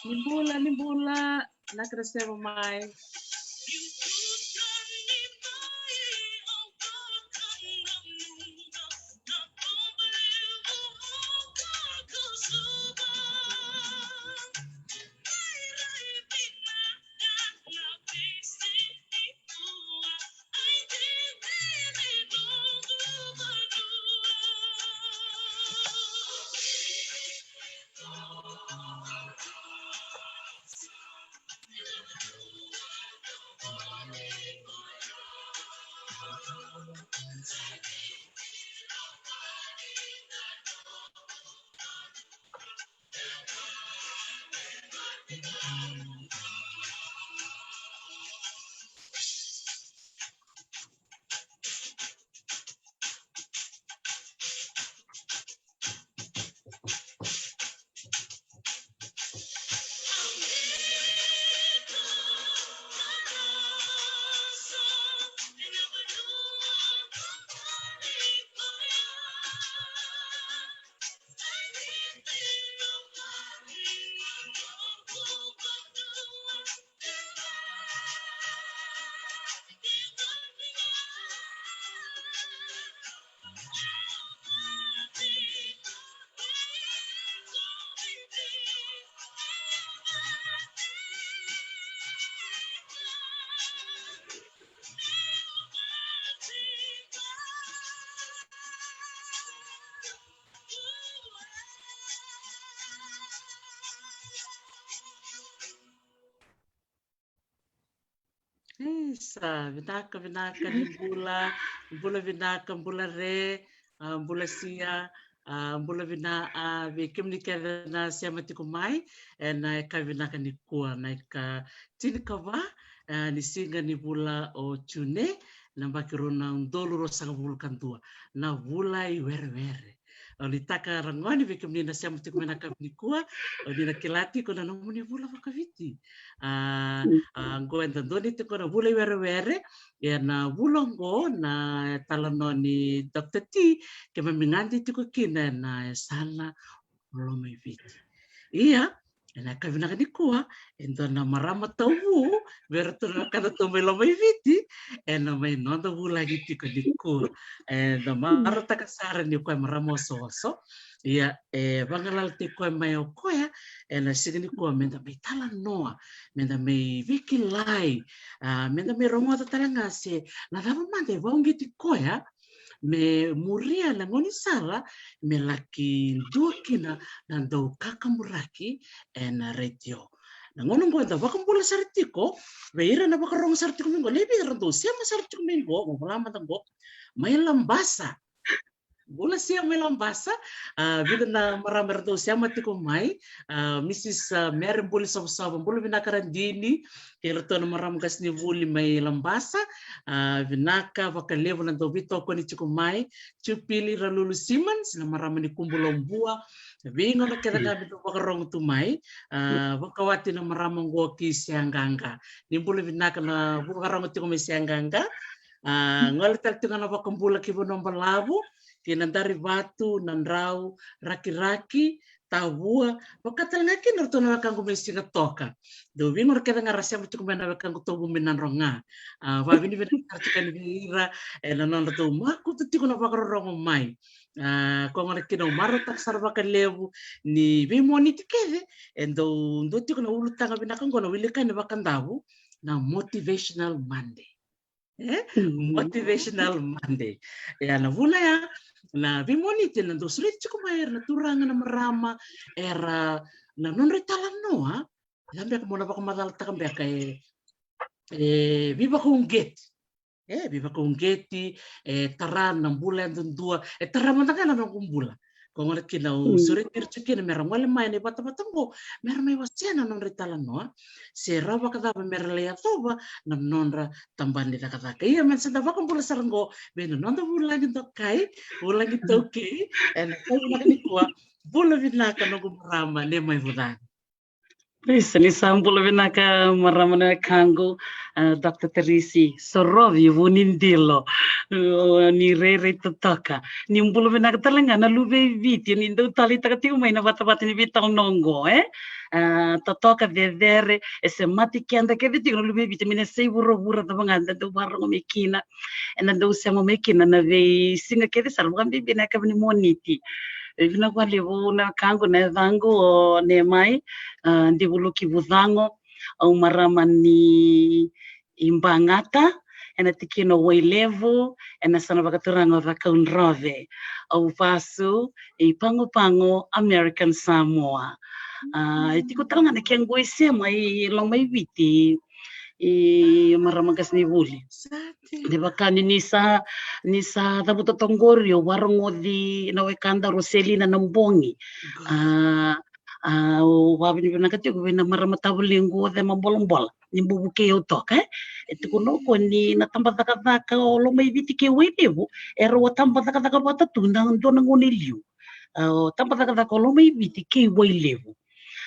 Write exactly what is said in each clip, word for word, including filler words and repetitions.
Ni bula, ni bula, na kere sema mai. Isa, vinaka, vinaka, ni bula, bula vinaka, bula re, a, bula sia, a, bula vina, a, vei kemuni kece na sema tiko mai, ena yakavi vinaka nikua, na ika tinikava, a, ni siga ni vula o June, na yabaki rua na udolu ruasagavulu ka dua, na vula i werewere. Au nuitaka ragone vei kemuni na sema tiko mai na yakavi nikua, au ni na kila tiko na nomuni vula vakaviti. A, a, oqo eda dua ni tiko na vula i werewere, ia na vula oqo na talanoa ni Doctor T, keimami gade tiko kina ena yasana o Lomaiviti. Ia, ena yakavi vinaka nikua, e dua na marama tauvu vei iratou na wekadatou mai Lomaiviti, ena mai noda vulagi tiko nikua. Eda marautaka sara ni o koya marama osooso. Ia, e vagalalataki koya mai o koya ena siga nikua, meda mai talanoa, meda mai veikilai, a, meda mai rogoca tale ga se na cava mada e vakauqeti koya me muria na gaunisala me laki dua kina na daukakaburaki ena retio. Na gauna oqo eda vakabula sara tiko vei ira na vakarorogo sara tiko mai oqo, levu era dau sema sara tiko mai oqo, mo vola mada oqo, mai Labasa. Bula sia mai Labasa, a, vica na marama era dau sema tiko mai, a, Mrs, a, Mary Buli Savasava, bula vinaka Radini, kei iratou na marama qasenivuli mai Labasa, a, vinaka vakalevu na dau veitokoni tiko mai, Jupili Ralulu Simmons, na marama ni Kubulobua, vei gauna kece ga me dau vakarogo tu mai, a, vakawati na marama oqo ki Seaqaqa. Ni bula vinaka na vakarorogo tiko mai Seaqaqa, a, gole tale tiko ga na vakabula ki Vanuabalavu, ki Nadarivatu, Nadrau, Rakiraki, Tavua, vaka tale ga kina ratou na wekaqu mai Sigatoka. Dau veigauna kece ga ra sema tiko mai na wekaqu tauvu mai Nadroga. A, vakavinavinaka sara tiko yani vei ira ena nodratou makutu tiko na vakarorogo mai. A, koya gona kina au marautaka sara vakalevu ni vei Moniti kece e dau dua tiko na ulutaga vinaka oqo na wilika ni vakadavu na Motivational Monday. E? Motivational Monday. Ia na vuna ya, na vei Moniti na dau sureti tiko mai era na turaga na marama, era na nodra italanoa, ia beka mo na vakamacalataka beka e, e veivakauqeti. E veivakauqeti, e tara na bula yadudua, e tara mada ga na noqu bula. Koya gona kina au sureti ira tiko kina mera gole mai na ivatavata oqo, mera mai wasea na nodra italanoa, se rawa vakacava mera lai yacova na nodra tabana ni cakacaka. Ia meda sa da vakabula sara oqo vei na noda vulagi dokai, vulagi taukei, ena yakavi vinaka nikua, bula vinaka noqu marama, ne mai vucani. Isa, ni sa bula vinaka marama na wekaqu, ah, Doctor Teresi, sorovi vu ni dilo, oh, ni rairai totoka. Ni bula vinaka tale ga na luve i Viti, ni dau taleitaka tiko mai na vatavata ni veitalanoa oqo, e? Ah, totoka, cecere, e semati keda kece tiko na luve i Viti, me na sei vuravura cava ga da dau varogo mai kina, ena dau sema mai kina na veisiga kece sara, vakabibi na yakavi ni Moniti. E vinaka vakalevu na wekaqu, na yacaqu o Nemai, ah, Divuluki Vucago, au marama ni i Bagata, ena tikina o Wailevu, ena yasana vakaturaga o Cakaudrove. Au vasu i Pago Pago, American Samoa. Ah, e tiko tale ga na kequ isema i Lomaiviti, i marama qasenivuli. Sa dina. De vaka ni, ni sa, ni sa cavuta toka qori, au varogoci na wekadaru o Selina Nabogi. Good. Ah, ah, au vakavinavinaka tiko vei na marama tavalequ o Cema Bolabola, ni bau vukei au toka, e? E tukuna o koya ni na tabacakacaka o Lomaiviti kei Wailevu, erau a tabacakacaka vata tu na dua na gauna e liu. Ah, o tabacakacaka o Lomaiviti kei Wailevu.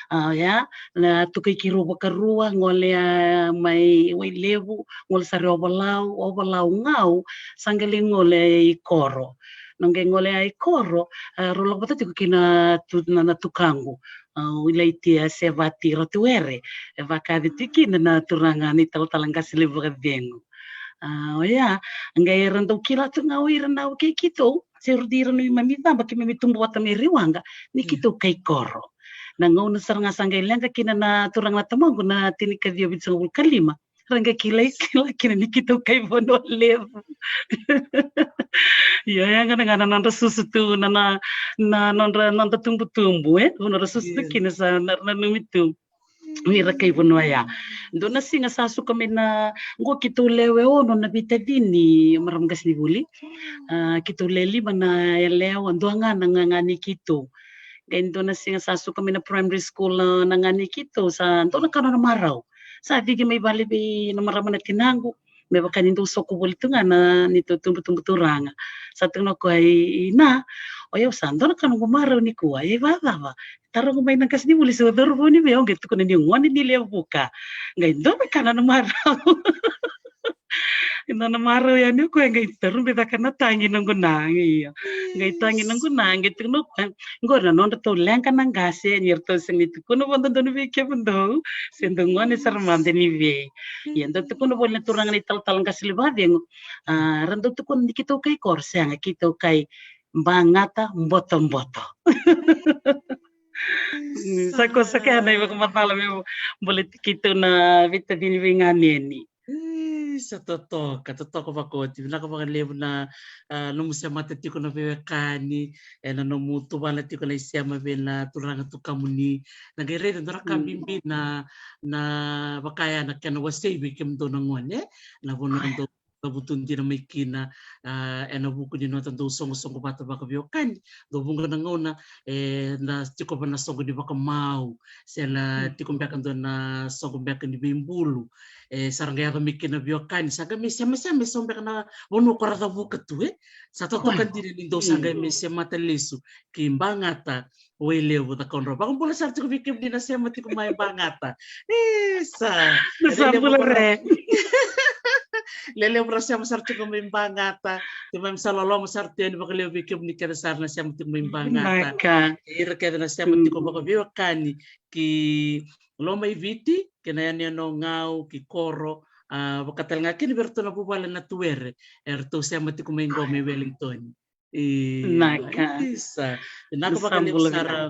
Ah, oya, na tukai keirau vakarua, gole, ah, mai Wailevu, gole sara i Ovalau, Ovalau ga au sa qai lai gole i Koro. Na qai gole i Koro, ah, rau lako vata tiko kei na tu-, na, na tukaqu, ah, o Ilaitia Sevati Ratuere, e vakayaco tiko kina na turaga ni talatala qase levu vakacegu. Ah, oya, qai ra dau kila tu ga o ira na au kei keitou, se rau dau ira na neimami caba keimami tubu vata mai Riwaqa, ni keitou kai Koro. Na gauna sara ga sa qai leqa kina na turaga na tamaqu na tinikaciwa vitusagavulu ka lima, ra qai kilai, kila kina ni keitou kai Vanua Levu. Io, ya ga na, ga na nodra susu tu, na, na, na nodra, nodra tubutubu, e? Vanua ra susu tu kina sa na, nanumi tu ni ra kai vanua ya. Dua na siga sa suka mai na, qo keitou lewe ono na veitacini, marama qasenivuli. Ah, keitou le lima na yalewa, dua ga na gagane keitou. Qai dua na siga sa suka mai na primary school, ah, na gagane keitou, sa dua na ka nona marau. Sa ciki mai vale vei na marama na tinaqu, me vaka ni dau soko voli tu ga na neitou tubutubu turaga. Sa tukuna o koya, i, i na, o yau sa dua na ka noqu marau nikua, e vakacava? Taroga mai na qasenivuli se o cauravou ni vei, au qai tukuna niu gone ni Levuka. Qai dua na ka nona marau. Nona marau yani o koya, qai tarubicaka na tagi noqu na, io. Qai tagi noqu na, qai tukuna o koya, qori na nodratou leqa na qase, ni ratou sega ni tukuna vakadodonu vei kemudou se dou gone sara mada ni vei. Ia dau tukuna voli na turaga ni talatala qase levu vakacegu, ah, ra dau tukuna ni keitou kai Koro, sega, keitou kai Bagata Botoboto. Sa koya saka ya na ivakamacala meu baleti keitou na veitacini veiganeni. Isa, totoka, totoka vakaoti. Vinaka vakalevu na, ah, nomu semata tiko na veiwekani, ena nomu tuvana tiko na isema vei na turaga tukamuni. Na qai raica dua na ka bibi na, na vaka ya na kena wasei vei kemudou na gone, na vanua dou cavutu dina mai kina, ah, ena vuku ni noda dau soqosoqo vata vakaveiwekani. Dau vuqa na gauna, e, na tiko va na soqo ni vakamau, se na tiko beka dua na soqo beka ni veibulu. E, sa ra qai yaco mai kina veiwekani, sa qai mai semasema eso beka na vanua ko ra cavuka tu, e. Sa totoka dina ni dou sa qai mai semata lesu ki Bagata, Wailevu, Cakaudrove. Vakabula sara tiko vei kemuni na sema tiko mai Bagata. Isa. Na sa bula re. Lelevu ra sema sara tiko mai Bagata. Keimami sa loloma sara tu yani vakalevu vei kemuni kece sara na sema tiko mai Bagata. Vinaka. Ira kece na sema tiko vakaveiwekani ki Lomaiviti, kei na yanuyanu o Gau, ki Koro, ah, vaka tale ga kina vei iratou na vuvale na Tuere, eratou sema tiko mai qo mai Wellington. Vinaka. Isa. Vinaka vakalevu sara.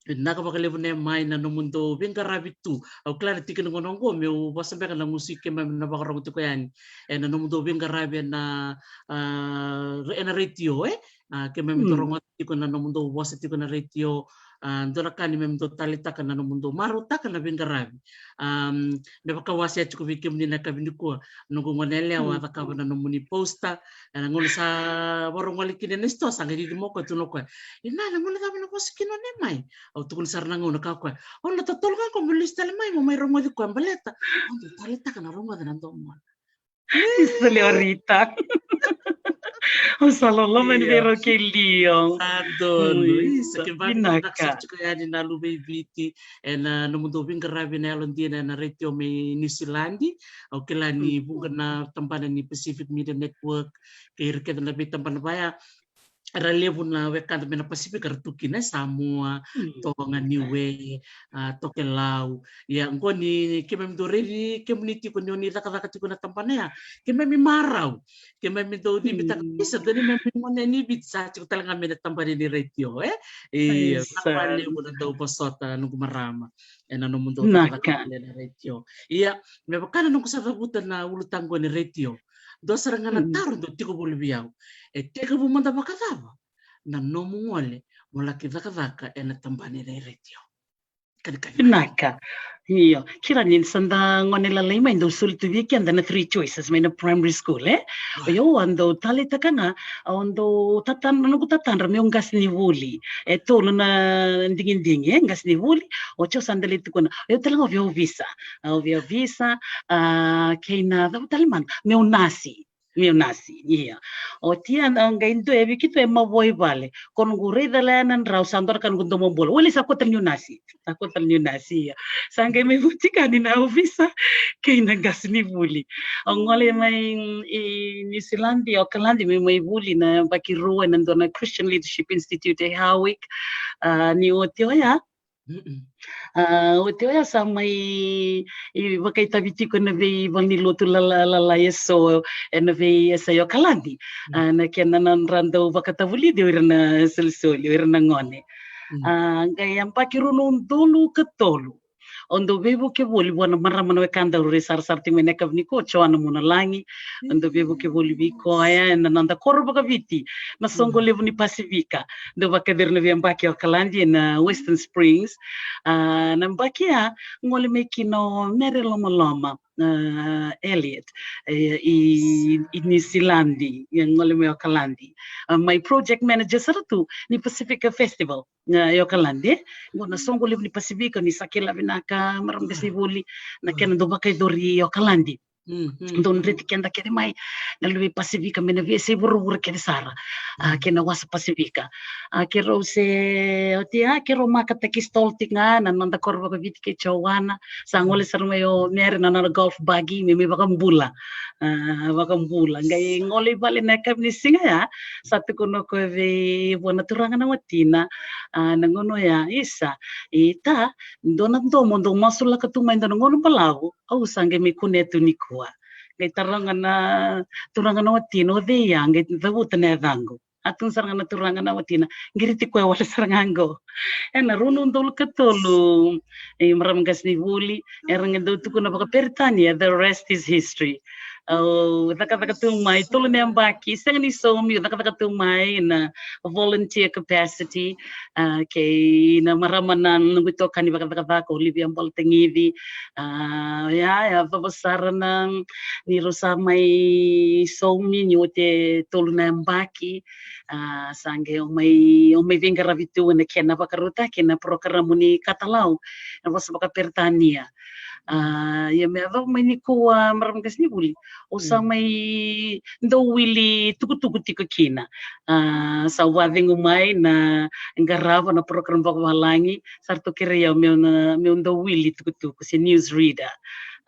Vinaka vakalevu Nemai na nomudou veiqaravi tu. Au kila na tikina qo, qo meu vosa beka na gusu i keimami na vakarogo tiko yani. Ena nomudou veiqaravi ena, ah, ena retio, e? Ah, keimami dau rogoca tiko na nomudou vosa tiko na retio. Ah, dua na ka ni keimami dau taleitaka na nomudou marautaka na veiqaravi. Am, me vakawasea tiko vei kemuni na yakavi nikua, noqu gone yalewa a cakava na nomuni poster, ena gauna sa vakarau gole kina ena sitoa, sa qai cici mai o koya, tukuna o koya, "Ina, na gauna cava na vosa kina o Nemai?" Au tukuna sara na gauna, kaya o koya, "O na totolo ga qo mo lesu tale mai mo mai rogoci koya baleta au dau taleitaka na rogoca na domona." Isa, lewa Rita. Au sa loloma ni vei rau kei Lio. Sa donu. Isa, ke vaka vinaka. Sara tiko yani na luve i Viti ena nomudou veiqaravi na yalodina ena retio mai Niusiladi. Au kila ni vuqa na tabana ni Pacific Media Network kei ira kece na veitabana vaya. Era levu na wekada mai na Pasifika era tu kina, e Samoa, Toga, Niue, a, Tokelau. Ia, qo ni keimami dau raici kemuni tiko ni oni cakacaka tiko na tabana ya, keimami marau. Keimami dau cibitaka, isa, dua neimami gone ni Viti sa tiko tale ga mai na tabana ni retio, e? Ia, vinaka vakalevu na dau vosota, noqu marama, ena nomudou cakacaka ena retio. Ia, me vaka na noqu sa cavuta na ulutaga ni retio, dua sara ga na taro dau tiko voli vei au. E tekivu mada vakacava na nomu gole mo laki cakacaka ena tabana ni retio? Vinaka. Io, kila ni sa da gone lalai mai, dau soli tu vei keda na three choices mai na primary school, e? Io, au dau taleitaka ga, au dau tatadra, noqu tatadra meu qasenivuli. E tolu na digidigi, e, qasenivuli. Oti au sa dau lai tukuna, io, tale ga au via ovisa. Au via ovisa, a, kei na cava tale mada, meu nasi. Meu nasi, ia. Oti a, qai dua e vei keitou e mavoa i vale. Ko noqu raica la na drau, sa dua na ka noqu domobula. Wele, sa kua tale niu nasi. Sa kua tale niu nasi, ia. Sa qai mai vutika ni na ovisa kei na qasenivuli. Au gole mai i Niusiladi, Okaladi, meu mai vuli na yabaki rua ena dua na Christian Leadership Institute e Hawick. A, ni oti oya, a, oti oya sa mai, i, vakaitavi tiko ena veivalenilotu lala, lalai eso, ena veiyasa i Okaladi. A, na kena nodra dau vakatavulici o ira na solisoli, o ira na gone. A, qai yabaki rua na udolu ka tolu, au dau veivuke voli vua na marama na wekada au rairai sarasara tiko mai na yakavi nikua, o Joana Munalagi. Au dau veivuke voli vei koya ena noda koro vakaviti na soqo levu ni Pasifika. Dau vakayacori na veiyabaki e Okaladi ena Western Springs. A, na yabaki ya gole mai kina o Mere Lomaloma, a, Elliot, e, i, i Niusiladi, ia gole mai Okaladi. A, mai project manager sara tu ni Pasifika Festival, a, e Okaladi, e. Qo na soqo levu ni Pasifika, ni sa kila vinaka, marama qasenivuli, na kena dau vakayacori e Okaladi. Dau dreti keda kece mai na luve i Pasifika mai na veiyasai vuravura kece sara. A, kei na wasa Pasifika. A, keirau se, oti ya, keirau makataki stall tiko ga na noda koro vakaviti kei Joana. Sa gole sara mai o Mere na nona golf buggy, me mai vakabula. A, vakabula. Qai gole i vale na yakavi ni siga ya, sa tukuna o koya vei, vua na turaga na watina. A, na gauna oya, isa, i ta, dua na domo dau masulaka tu mai dua na gauna balavu, au sa qai mai kunea tu nikua. Qai taroga na turaga na watina, o cei ya, qai cavuta na yacaqu. A tukuna sara ga na turaga na watina, qiriti koya wale sara ga qo. Ena rua na udolu ka tolu, e, marama qasenivuli, era qai dau tukuna vakaperitania, the rest is history. Au cakacaka tu mai, tolu na yabaki, sega ni saumi, au cakacaka tu mai na volunteer capacity, a, kei na marama na noqu itokani vakacakacaka, o Livia Boltagivi. A, ia, ia, vava sara na, ni rau sa mai saumi, ni oti e tolu na yabaki. A, sa qai au mai, au mai veiqaravi tu ena kena vakarautaki na porokaramu ni katalau ena vosa vakaperitania. A, ia me yacova mai nikua, marama qasenivuli, au sa mai dau wili tukutuku tiko kina. A, sa vakacegu mai na qarava na porokaramu vakavalagi, sa ratou kerei au meu na, meu dau wili tukutuku, se news reader.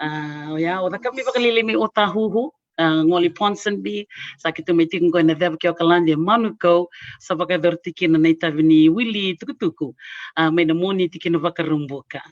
A, oya, au cakava mai vakalailai mai Otahuhu, a, gole i Ponsonby, sa keitou mai tiko qo ena ceva kei Okaladi e Manukau, sa vakayacori tiko kina na itavi ni wili tukutuku, a, mai na Moniti ki na Vakaraubuka.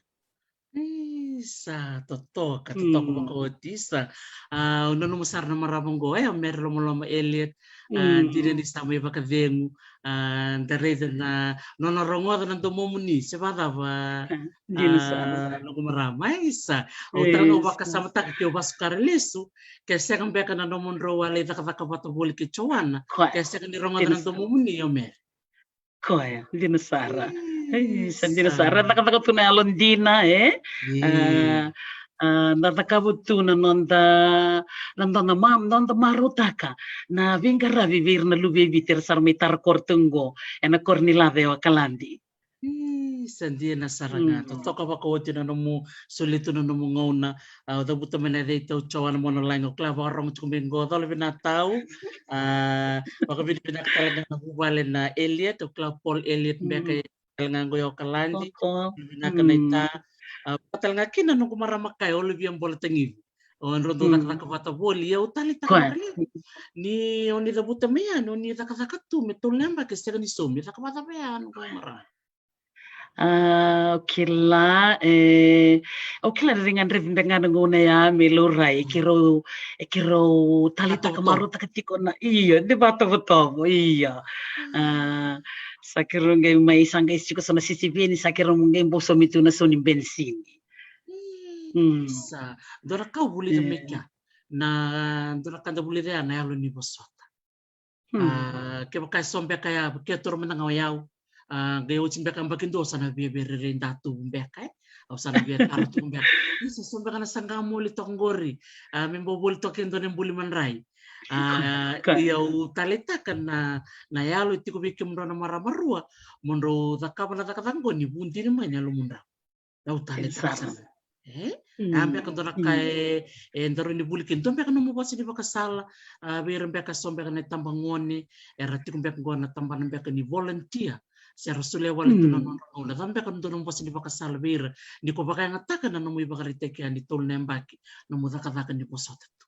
Isa, totoka, totoka vakaoti, isa. A, au nanuma sara na marama qo, e, o Mere Lomaloma Elliot, a, dina ni sa mai vakacegu, a, da raica na nona rogoca na domomuni, se vakacava, a, dina sara, noqu marama, e, isa. Au tara ga au vakasamataka keu vasukara lesu, ke sega beka na nomudrau a lai cakacaka vata voli kei Joana, ke sega ni rogoca na domomuni, o Mere. Koya, dina sara. Ai, sa dina sara. Cakacaka tu na yalodina, e? A, a, da cakava tu na noda, na noda ma-, noda marautaka na veiqaravi vei ira na luve i Viti era sa mai tara koro tu qo ena koro ni laca e Okaladi. Ii, sa dina sara ga. Mm. Totoka vakaoti na nomu solia tu na nomu gauna. A, au cavuta mai na yaca i tau Joana Monolagi, au kila vakarogo tiko mai qo, cola vina tau. A, vakavinavinaka tale ga na vuvale na Elliot, au kila Paul Elliot beka e tale ga qo i Okaladi. Vinaka na ita. A, vaka tale ga kina noqu marama kai Olivia Bolatagivi. O drau dau cakacaka vata voli, au taleitaka vakalevu. Ni o ni cavuta mai yani, o ni cakacaka tu me tolu na yabaki, sega ni saumi, caka vata vei yani qo marama. A, kila, e, au kila ni gadrevi beka ga na gauna ya me laurai, e keirau, e keirau taleitaka, marautaka tiko na, io, ni vakatovotovo, io. A, sa keirau qai mai, sa qai tiko so na sisiveni, sa keirau qai bau saumi tu na sau ni benisini. Mm. Sa dua na ka au vulica mai kea, na dua na ka da vulica ya na yalo ni vosota. A, kevaka e so beka ya, ke toro mada ga o yau. A, qai oti beka baki dua, au sa na via via rairai datuvu beka, e. Au sa na via taro tu beka. Isa, so beka na saqa moli toka qori. A, me bau voli toka e dua na buli madrai. A, ia au taleitaka na, na yalo e tiko vei kemudrau na marama rua, mo drau cakava na cakacaka qo ni vudini mai na yalomudrau. Au taleitaka sara. E? A, beka dua na ka e, e daru ni vuli kina, dua beka nomu vosa ni vakasala, a, vei ira beka so beka na itabagone era tiko beka qo na tabana beka ni volunteer, se ra solia wale tu na nodra gauna. Cava beka dua nomu vosa ni vakasala vei ira ni ko vakayagataka na nomu ivakaraitaki yani tolu na yabaki, nomu cakacaka ni vosota tu?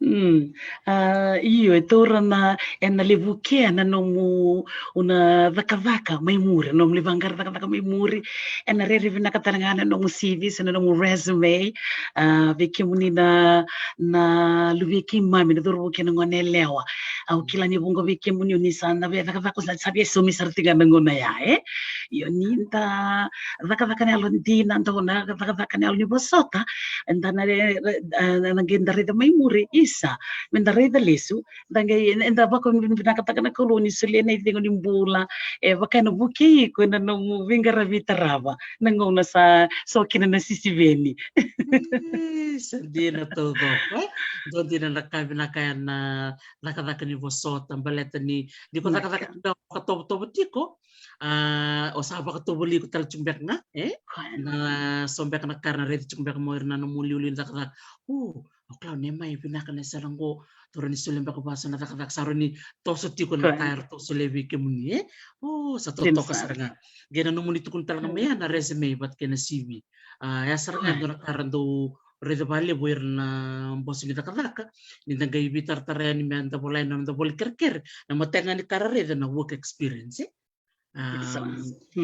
Mm. A, io, e taura na, ena levu kea na nomu, o na cakacaka mai muri, nomu lai vaqara cakacaka mai muri, ena rairai vinaka tale ga na nomu C V se na nomu resume. A, vei kemuni na, na luvei keimami, na cauravou kei na gone yalewa. Au kila ni vuqa vei kemuni o ni sa na via cakacaka, sa, sa via saumi sara tiko ga na gauna ya, e? Io, ni da cakacaka na yalo dina, da na cakacaka na yalo ni vosota, eda na, e, e, na qai da raica mai muri, isa, me da raica lesu, da qai, eda vakavinavinakataka na Kalou ni solia na icegu ni bula, e vaka ena vukei iko ena nomu veiqaravi tarava na gauna sa so kina na sisiveni. Ii, sa dina taucoko, e? Dua dina na ka vinaka ya na cakacaka ni vosota, baleta ni, ni ko cakacaka tu ga vakatovotovo tiko, a, o sa vakatovolei iko tale tiko beka ga, e? Na so beka na ka era na raica tiko beka mai ira na nomu liuliu ni cakacaka. O, o kila ni mai vinaka na sala qo, taura ni solia beka vua so na cakacaka, sa rawa ni toso tiko na ka eratou solia vei kemuni, e? O, sa totoka sara ga. Qai na nomuni tukuna tale ga mai ya na resume vata kei na C V. A, ya sara ga dua na ka era dau raica vakalevu ira na bose ni cakacaka, ni da qai veitaratara yani me da vola yani na noda voli kerekere, na matai ga ni ka era raica na work experience, e? A,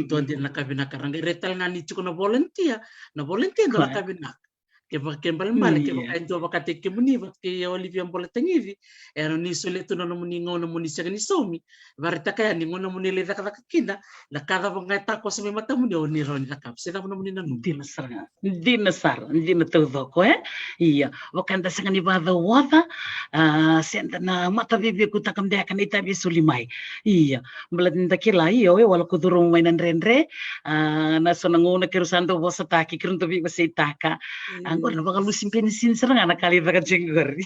dua dina na ka vinaka. Ra qai raica tale ga ni tiko na volunteer, na volunteer dua na ka vinaka. Kevaka, ke balebale, kevaka e dua vakataki kemuni vata kei Olivia Bolatagivi, era ni solia tu na nomuni gauna mo ni sega ni saumi, vakaraitaka yani gauna mo ni lai cakacaka kina, na ka cava ga e takoso mai matamuni o ni rawa ni cakava. Se cava nomuni nanuma? Dina sara ga. Dina sara, dina taucoko, e? Ia, vaka eda sega ni vakacauoca, a, se da na mataveiveiveikutaka beka na itavi e soli mai. Ia, baleta ni da kila, ia, o yau a lako curuma mai na dredre, a, na so na gauna keirau sa dau vosataki, keirau dau veiwaseitaka. A, qori na vakalusi benisini sara ga na ka lai caka tiko qori.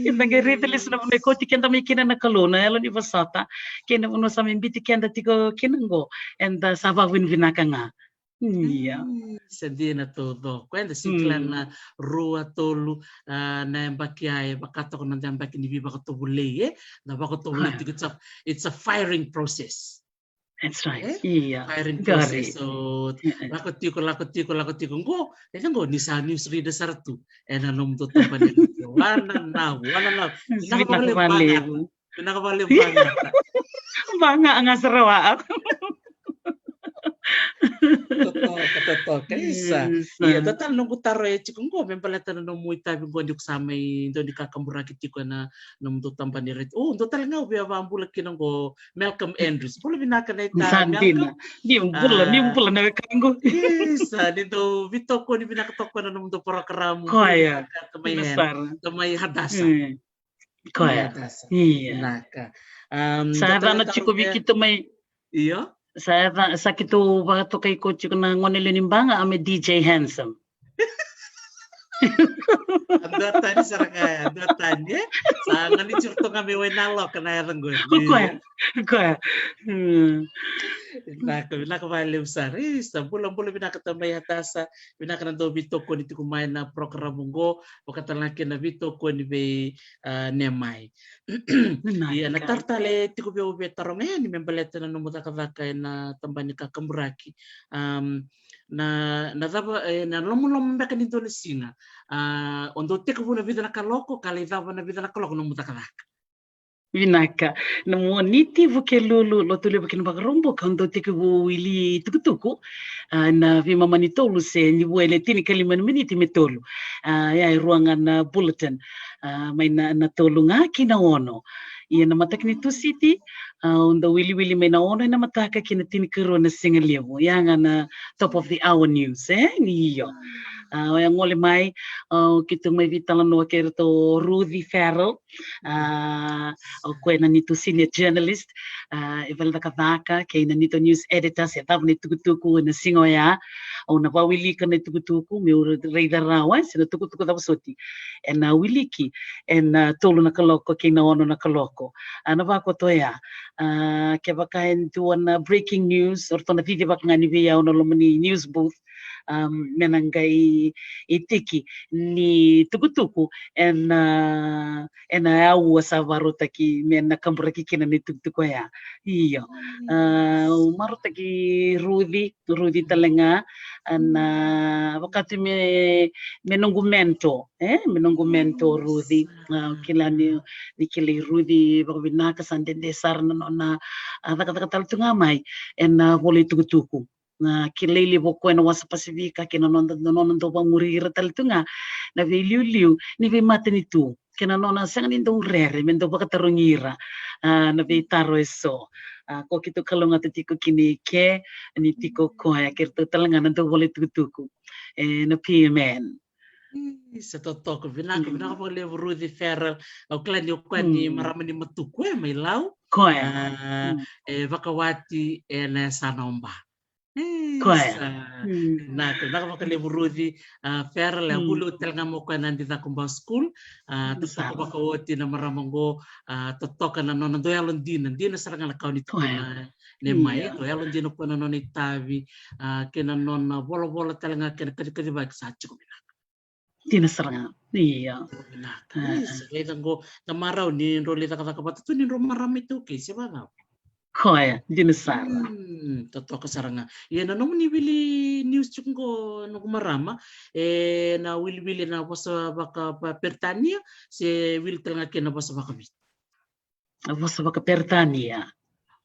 Eda qai raica lesu na vanua e kauti keda mai kina na Kalou, na yalo ni vosota, kei na vanua sa mai biuti keda tiko kina qo, eda sa vakavinavinaka ga. Ia. Mm, sa dina taucoko. Eda sega ni kila na rua, tolu, a, na yabaki ya e vaka toka na noda yabaki ni veivakatovolei, e? Na vakatovolei tiko, it's a, it's a firing process. That's right. E? Ia. Firing process. So, lako tiko, lako tiko, lako tiko. Qo, e qo, ni sa news reader sara tu ena nomudou tabana. Wananavu, wananavu. Vinaka vakalevu. Vinaka vakalevu. Vaga, vaga sara wa. Totoka, totoka, isa. Ia, dua tale noqu taro e tiko qo, me baleta na nomu itavi qo ni ko sa mai dau ni kakaburaki tiko ena nomudou tabana ni retio. O, dua tale ga au via vakabula kina qo, Malcolm Andrews. Bula vinaka na ita, Malcolm. Ni bula, ni bula na wekaqu. Isa, ni dau veitokoni vinaka toka na nomudou porokaramu. Koya. Dau mai Hadassah. Koya. Ia. Vinaka. Sa yacana tiko vei keitou mai. Io. Sa yaca, sa keitou vakatokai koya tiko na gone lewe ni Baga, a me D J Handsome. Dua tani sara ga ya, dua tani, e? Sa galici ratou ga mai Wainaloka na yaca qori. O koya, o koya. Mm. Vinaka, vinaka vakalevu sara. Isa, bula, bula vinaka tamai Atasa. Vinaka na dau veitokoni tiko mai na program qo, vakatalega kina na veitokoni vei, ah, Nemai. Ia, na taro tale tiko vei au, via taroga yani me baleta na nomu cakacaka ena tabana ni kakaburaki. Am, na, na cava, e, na lomalomo beka ni dua na siga, a, o dau tekivu na vica na kaloko, ka lai cava na vica na kaloko nomu cakacaka? Vinaka. Na Moniti, Vukelulu, Lotulevu kei na Vakaraubuka, o dau tekivu wili tukutuku, a, na veimama ni tolu se ni vua e le tinikalima na miniti me tolu. A, ia e rua ga na bulletin, a, mai na, na tolu ga ki na ono. Ia na mataka ni Tusiti, a, o dau wiliwili mai na ono ena mataka ki na tinikarua na sigalevu. Ia ga na top of the hour news, e? Ni io. A, oya gole mai, a, o keitou mai veitalanoa kei ratou o Ruthi Farrell. A, o koya na neitou senior journalist, a, e vale cakacaka kei na neitou news editor se cava na itukutuku ena siga oya. Au na vawilika na itukutuku, meu raica rawa, e, se na tukutuku cava soti ena wiliki ena tolu na kaloko kei na ono na kaloko. A, na vakoto oya, a, kevaka e dua na breaking news, o ratou na cicivaka ga ni vei au na loma ni news booth, um, me na qai itiki ni tukutuku ena, ena aua sa varautaki me na kaburaki kina na itukutuku oya. Io. A, au marautaki Ruthi, Ruthi tale ga, a, na vakatu me, me noqu mentor, e? Me noqu mentor Ruthi. A, au kila ni, ni kilai Ruthi vakavinaka, sa dede sara na nona, a, cakacaka tale tu ga mai ena, a, vola itukutuku. Na kilai levu o koya na Wasa Pasifika kei na nona, na nona dau vakamuri ira tale tu ga na veiliuliu ni veimatanitu kei na nona sega ni dau rere me dau vakatarogi ira, a, na veitaro eso. A, ko keitou kalougata tiko kina i ke, ni tiko o koya kei ratou tale ga na dau vola itukutuku, e, na P M N. Isa, totoka, vinaka, vinaka vakalevu Ruthi Farrell. Au kila ni o koya ni marama ni Matuku, e, mai Lau. Koya. A, e vakawati ena yasana o Ba. Koya. Isa. Vinaka, vinaka vakalevu Ruthi, a, Farrell, e a vuli oti tale ga mai o koya na Dicako Ba School. A, totoka vakaoti na marama qo, a, totoka na nona dau yalodina, dina sara ga na ka o ni tukuna, Nemai, dau yalodina o koya na nona itavi, a, kei na nona volavola tale ga kei na kacikacivaki sa tiko vinaka. Dina sara ga. Io. Vinaka. A. Isa, raica qo, na marau ni drau lai cakacaka vata tu ni drau marama iTaukei, se vacava? Koya, dina sara. Hmm, totoka sara ga. Ia na nomuni wili news tiko qo noqu marama, e, na wiliwili na vosa vaka, va-, Peritania, se wili tale ga kei na vosa vakaviti? Na vosa vakaperitania.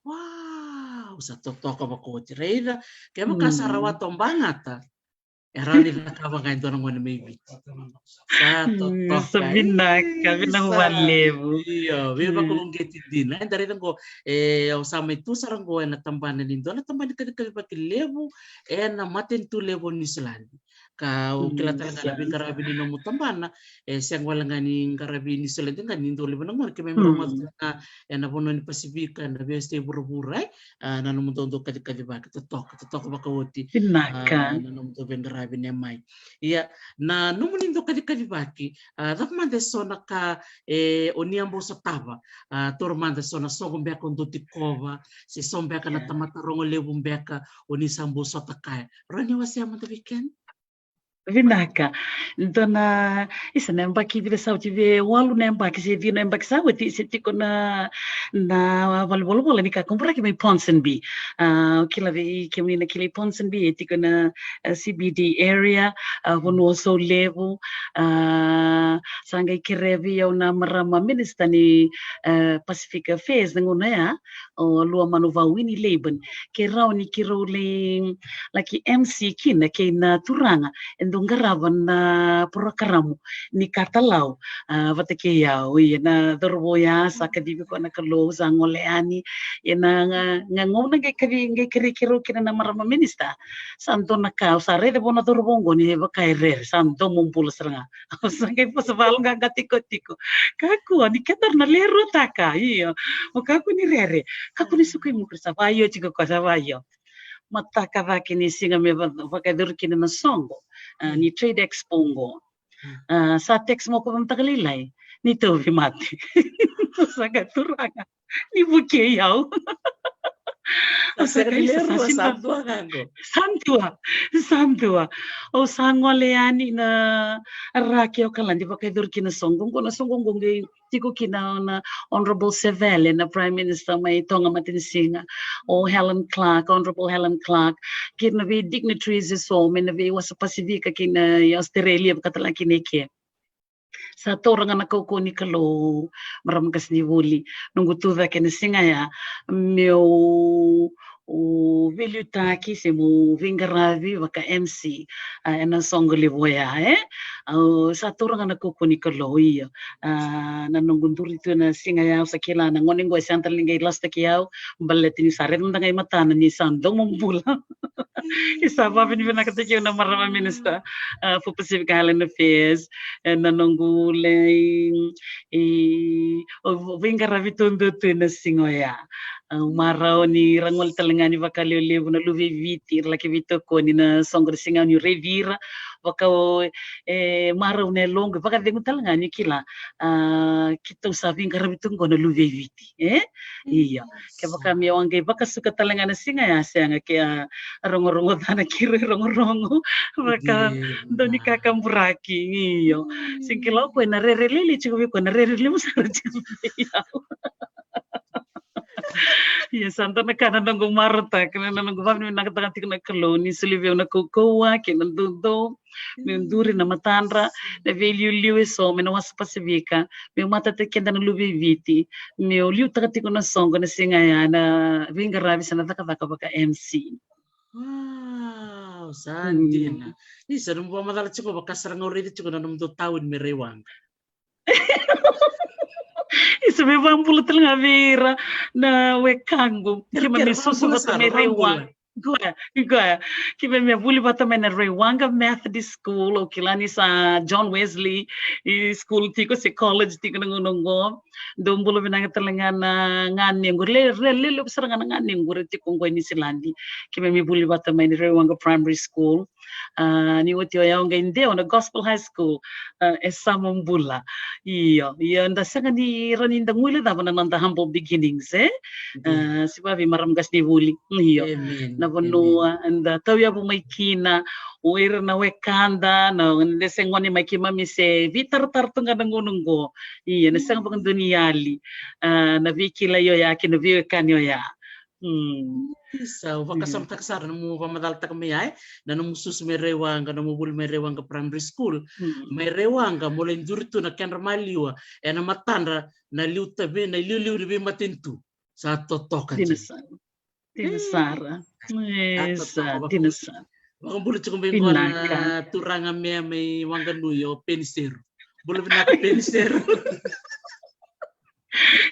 Wow, sa totoka vakaoti. Raica, kevaka sa rawata o Bagata, e rawa ni cakava ga e dua na gone mai Viti. Sa totoka. Sa vinaka, vinaka vakalevu. Io, veivakauqeti dina. Eda raica qo, e, au sa mai tu sara qo ena tabana ni dua na tabana ni kacikacivaki levu ena matanitu levu o Niusiladi. Ka au kila tale ga na veiqaravi ni nomu tabana, e sega wale ga ni qaravi Niusiladi ga, ni dau levu na gone, keimami rogoca tale ga ena vanua ni Pasifika, ena veiyasai vuravura, e, a, na nomudou dau kacikacivaki. Totoka, totoka vakaoti. Vinaka. A, na nomudou veiqaravi, Nemai. Ia, na nomuni dau kacikacivaki, a, cava mada eso na ka, e, o ni a bau sotava, a, toro mada eso na soqo beka o dau tikova, se so beka na tamata rogo levu beka o ni sa bau sota kaya. Rawa ni wasea mada vei keda? Vinaka. Dua na, isa na yabaki vica sa oti, vei walu na yabaki se ciwa na yabaki sa oti, se tiko na, na valenivolavola ni kakaburaki mai Ponsonby. A, kila vei kemuni na kilai Ponsonby, e tiko na, a, C B D area, a, vanua o Saulevu. A, sa qai kerea vei au na marama minister ni, a, Pacific Affairs na gauna ya, o Luamanu Vawini Laban, ke rawa ni keirau lai laki M C kina kei na turaga e dau qarava na porokaramu ni katalau, a, vata kei au. Ia na cauravou ya sa kacivi koya na Kalou, sa gole yani. Ia na ga, ga gauna qai kaci, qai kerei keirau kina na marama minister, sa dua na ka au sa raica vua na cauravou qo ni vaka e rere, sa domo bula sara ga. Au sa qai vosa vakaloqaqa tikotiko. Kakua ni kedaru na leruataka, io. O kakua ni rere. Kakua ni suka i mukuri, sa vaio tiko koya, sa vaio. Mataka cake ni siga me va-, vakayacori kina na soqo, a, ni Trade Expo qo. Ah, sa text mai o koya vakamataka lailai ni tauvi mate. Sa kaya, Turaga, ni vukei au. Sa sega ni lewe rua, sa dua ga qo. Sa dua, sa dua. Au sa gole yani na raki o Okaladi, vakayacori kina na soqo qo, na soqo qo qai tiko kina na Honourable Sevele, na Prime Minister mai Toga Matanisiga, o Helen Clark, Honourable Helen Clark, kei na vei dignitaries eso mai na veiwasa Pasifika kei na Australia, vakatalega kina i ke. Sa taura ga na kaukauwa ni Kalou, marama qasenivuli, noqu tucake na siga ya, meu veiliutaki se meu veiqaravi vaka M C, ah, ena soqo levu oya, e? Au sa taura ga na kaukauwa ni Kalou, io. Ah, na noqu duri tu ena siga ya, au sa kila na gone qo e sega tale ni qai lasutaki au, baleta niu sa raica mada ga i matana ni sa dau bula. Isa, vavinavinakataki au na marama minister, ah, for Pacific Island Affairs, ena noqu lai, e, veiqaravi taudua tu ena siga oya. Ah, marau ni ra gole tale ga ni vakalevulevu na luve i Viti, ra laki veitokoni na soqo na siga niu raici ira, vaka o, e, marau na yaloqu, vakacegu tale ga ni kila, ah, keitou sa veiqaravi tu qo na luve i Viti. E? Io. Kevaka meu a qai vakasuka tale ga na siga ya, sega, ke a rogorogo ca na kiro e rogorogo. Vaka dau ni kakaburaki. Io. Sega, kila o koya na rere lailai tiko vei koya, na rere levu sara tiko vei au. Io, sa dua na ka na noqu marautaka, na noqu vavinavinakataka tiko na Kalou ni solia vei au na kaukauwa kei na doudou meu duri na matadra na veiliuliu eso mai na wasa Pasifika, meu matataki keda na luve i Viti, meu liutaka tiko na soqo na siga ya, na veiqaravi se na cakacaka vaka M C. Wow, sa dina. Isa, nomu vakamacala tiko, vaka sara ga au raica tiko na nomudou tauni mai Raiwaqa. Isa, me vakabula tale ga vei ira na wekaqu. Keimami susu vata mai Raiwaqa. Koya, koya. Keimami a vuli vata mai na Raiwaqa Methodist School, au kila ni sa John Wesley i school tiko se college tiko na gauna oqo. Dou bula vinaka tale ga na ganequ, le, le, le, levu sara ga na ganequ era tiko oqo e Niusiladi. Keimami vuli vata mai na Raiwaqa Primary School. Ah, ni oti oya au qai dewa na Gospel High School, ah, e Samabula. Io, io, da sega ni rawa ni da guilecava na noda humble beginnings, e? Ah, se vavei marama qasenivuli. Io. Na vanua da tauyavu mai kina, o ira na wekada, na, na se gone mai, keimami se veitaratara tu ga na gauna oqo. Io, na sega vakadua ni yali, ah, na veikilai oya kei na veiwekani oya. Isa, au vakasamataka sara na nomu vakamacalataka mai ya, e, na nomu susu mai Raiwaqa, na nomu vuli mai Raiwaqa Primary School. Mai Raiwaqa mo lai duri tu na kedra maliwa ena matadra na liu tavi, na iliuliu ni veimatanitu. Sa totoka dina. Dina sara. Isa, dina sara. Vakabula tiko mai qo na turaga me mai Waqanui, o Peniseru. Bula vinaka Peniseru.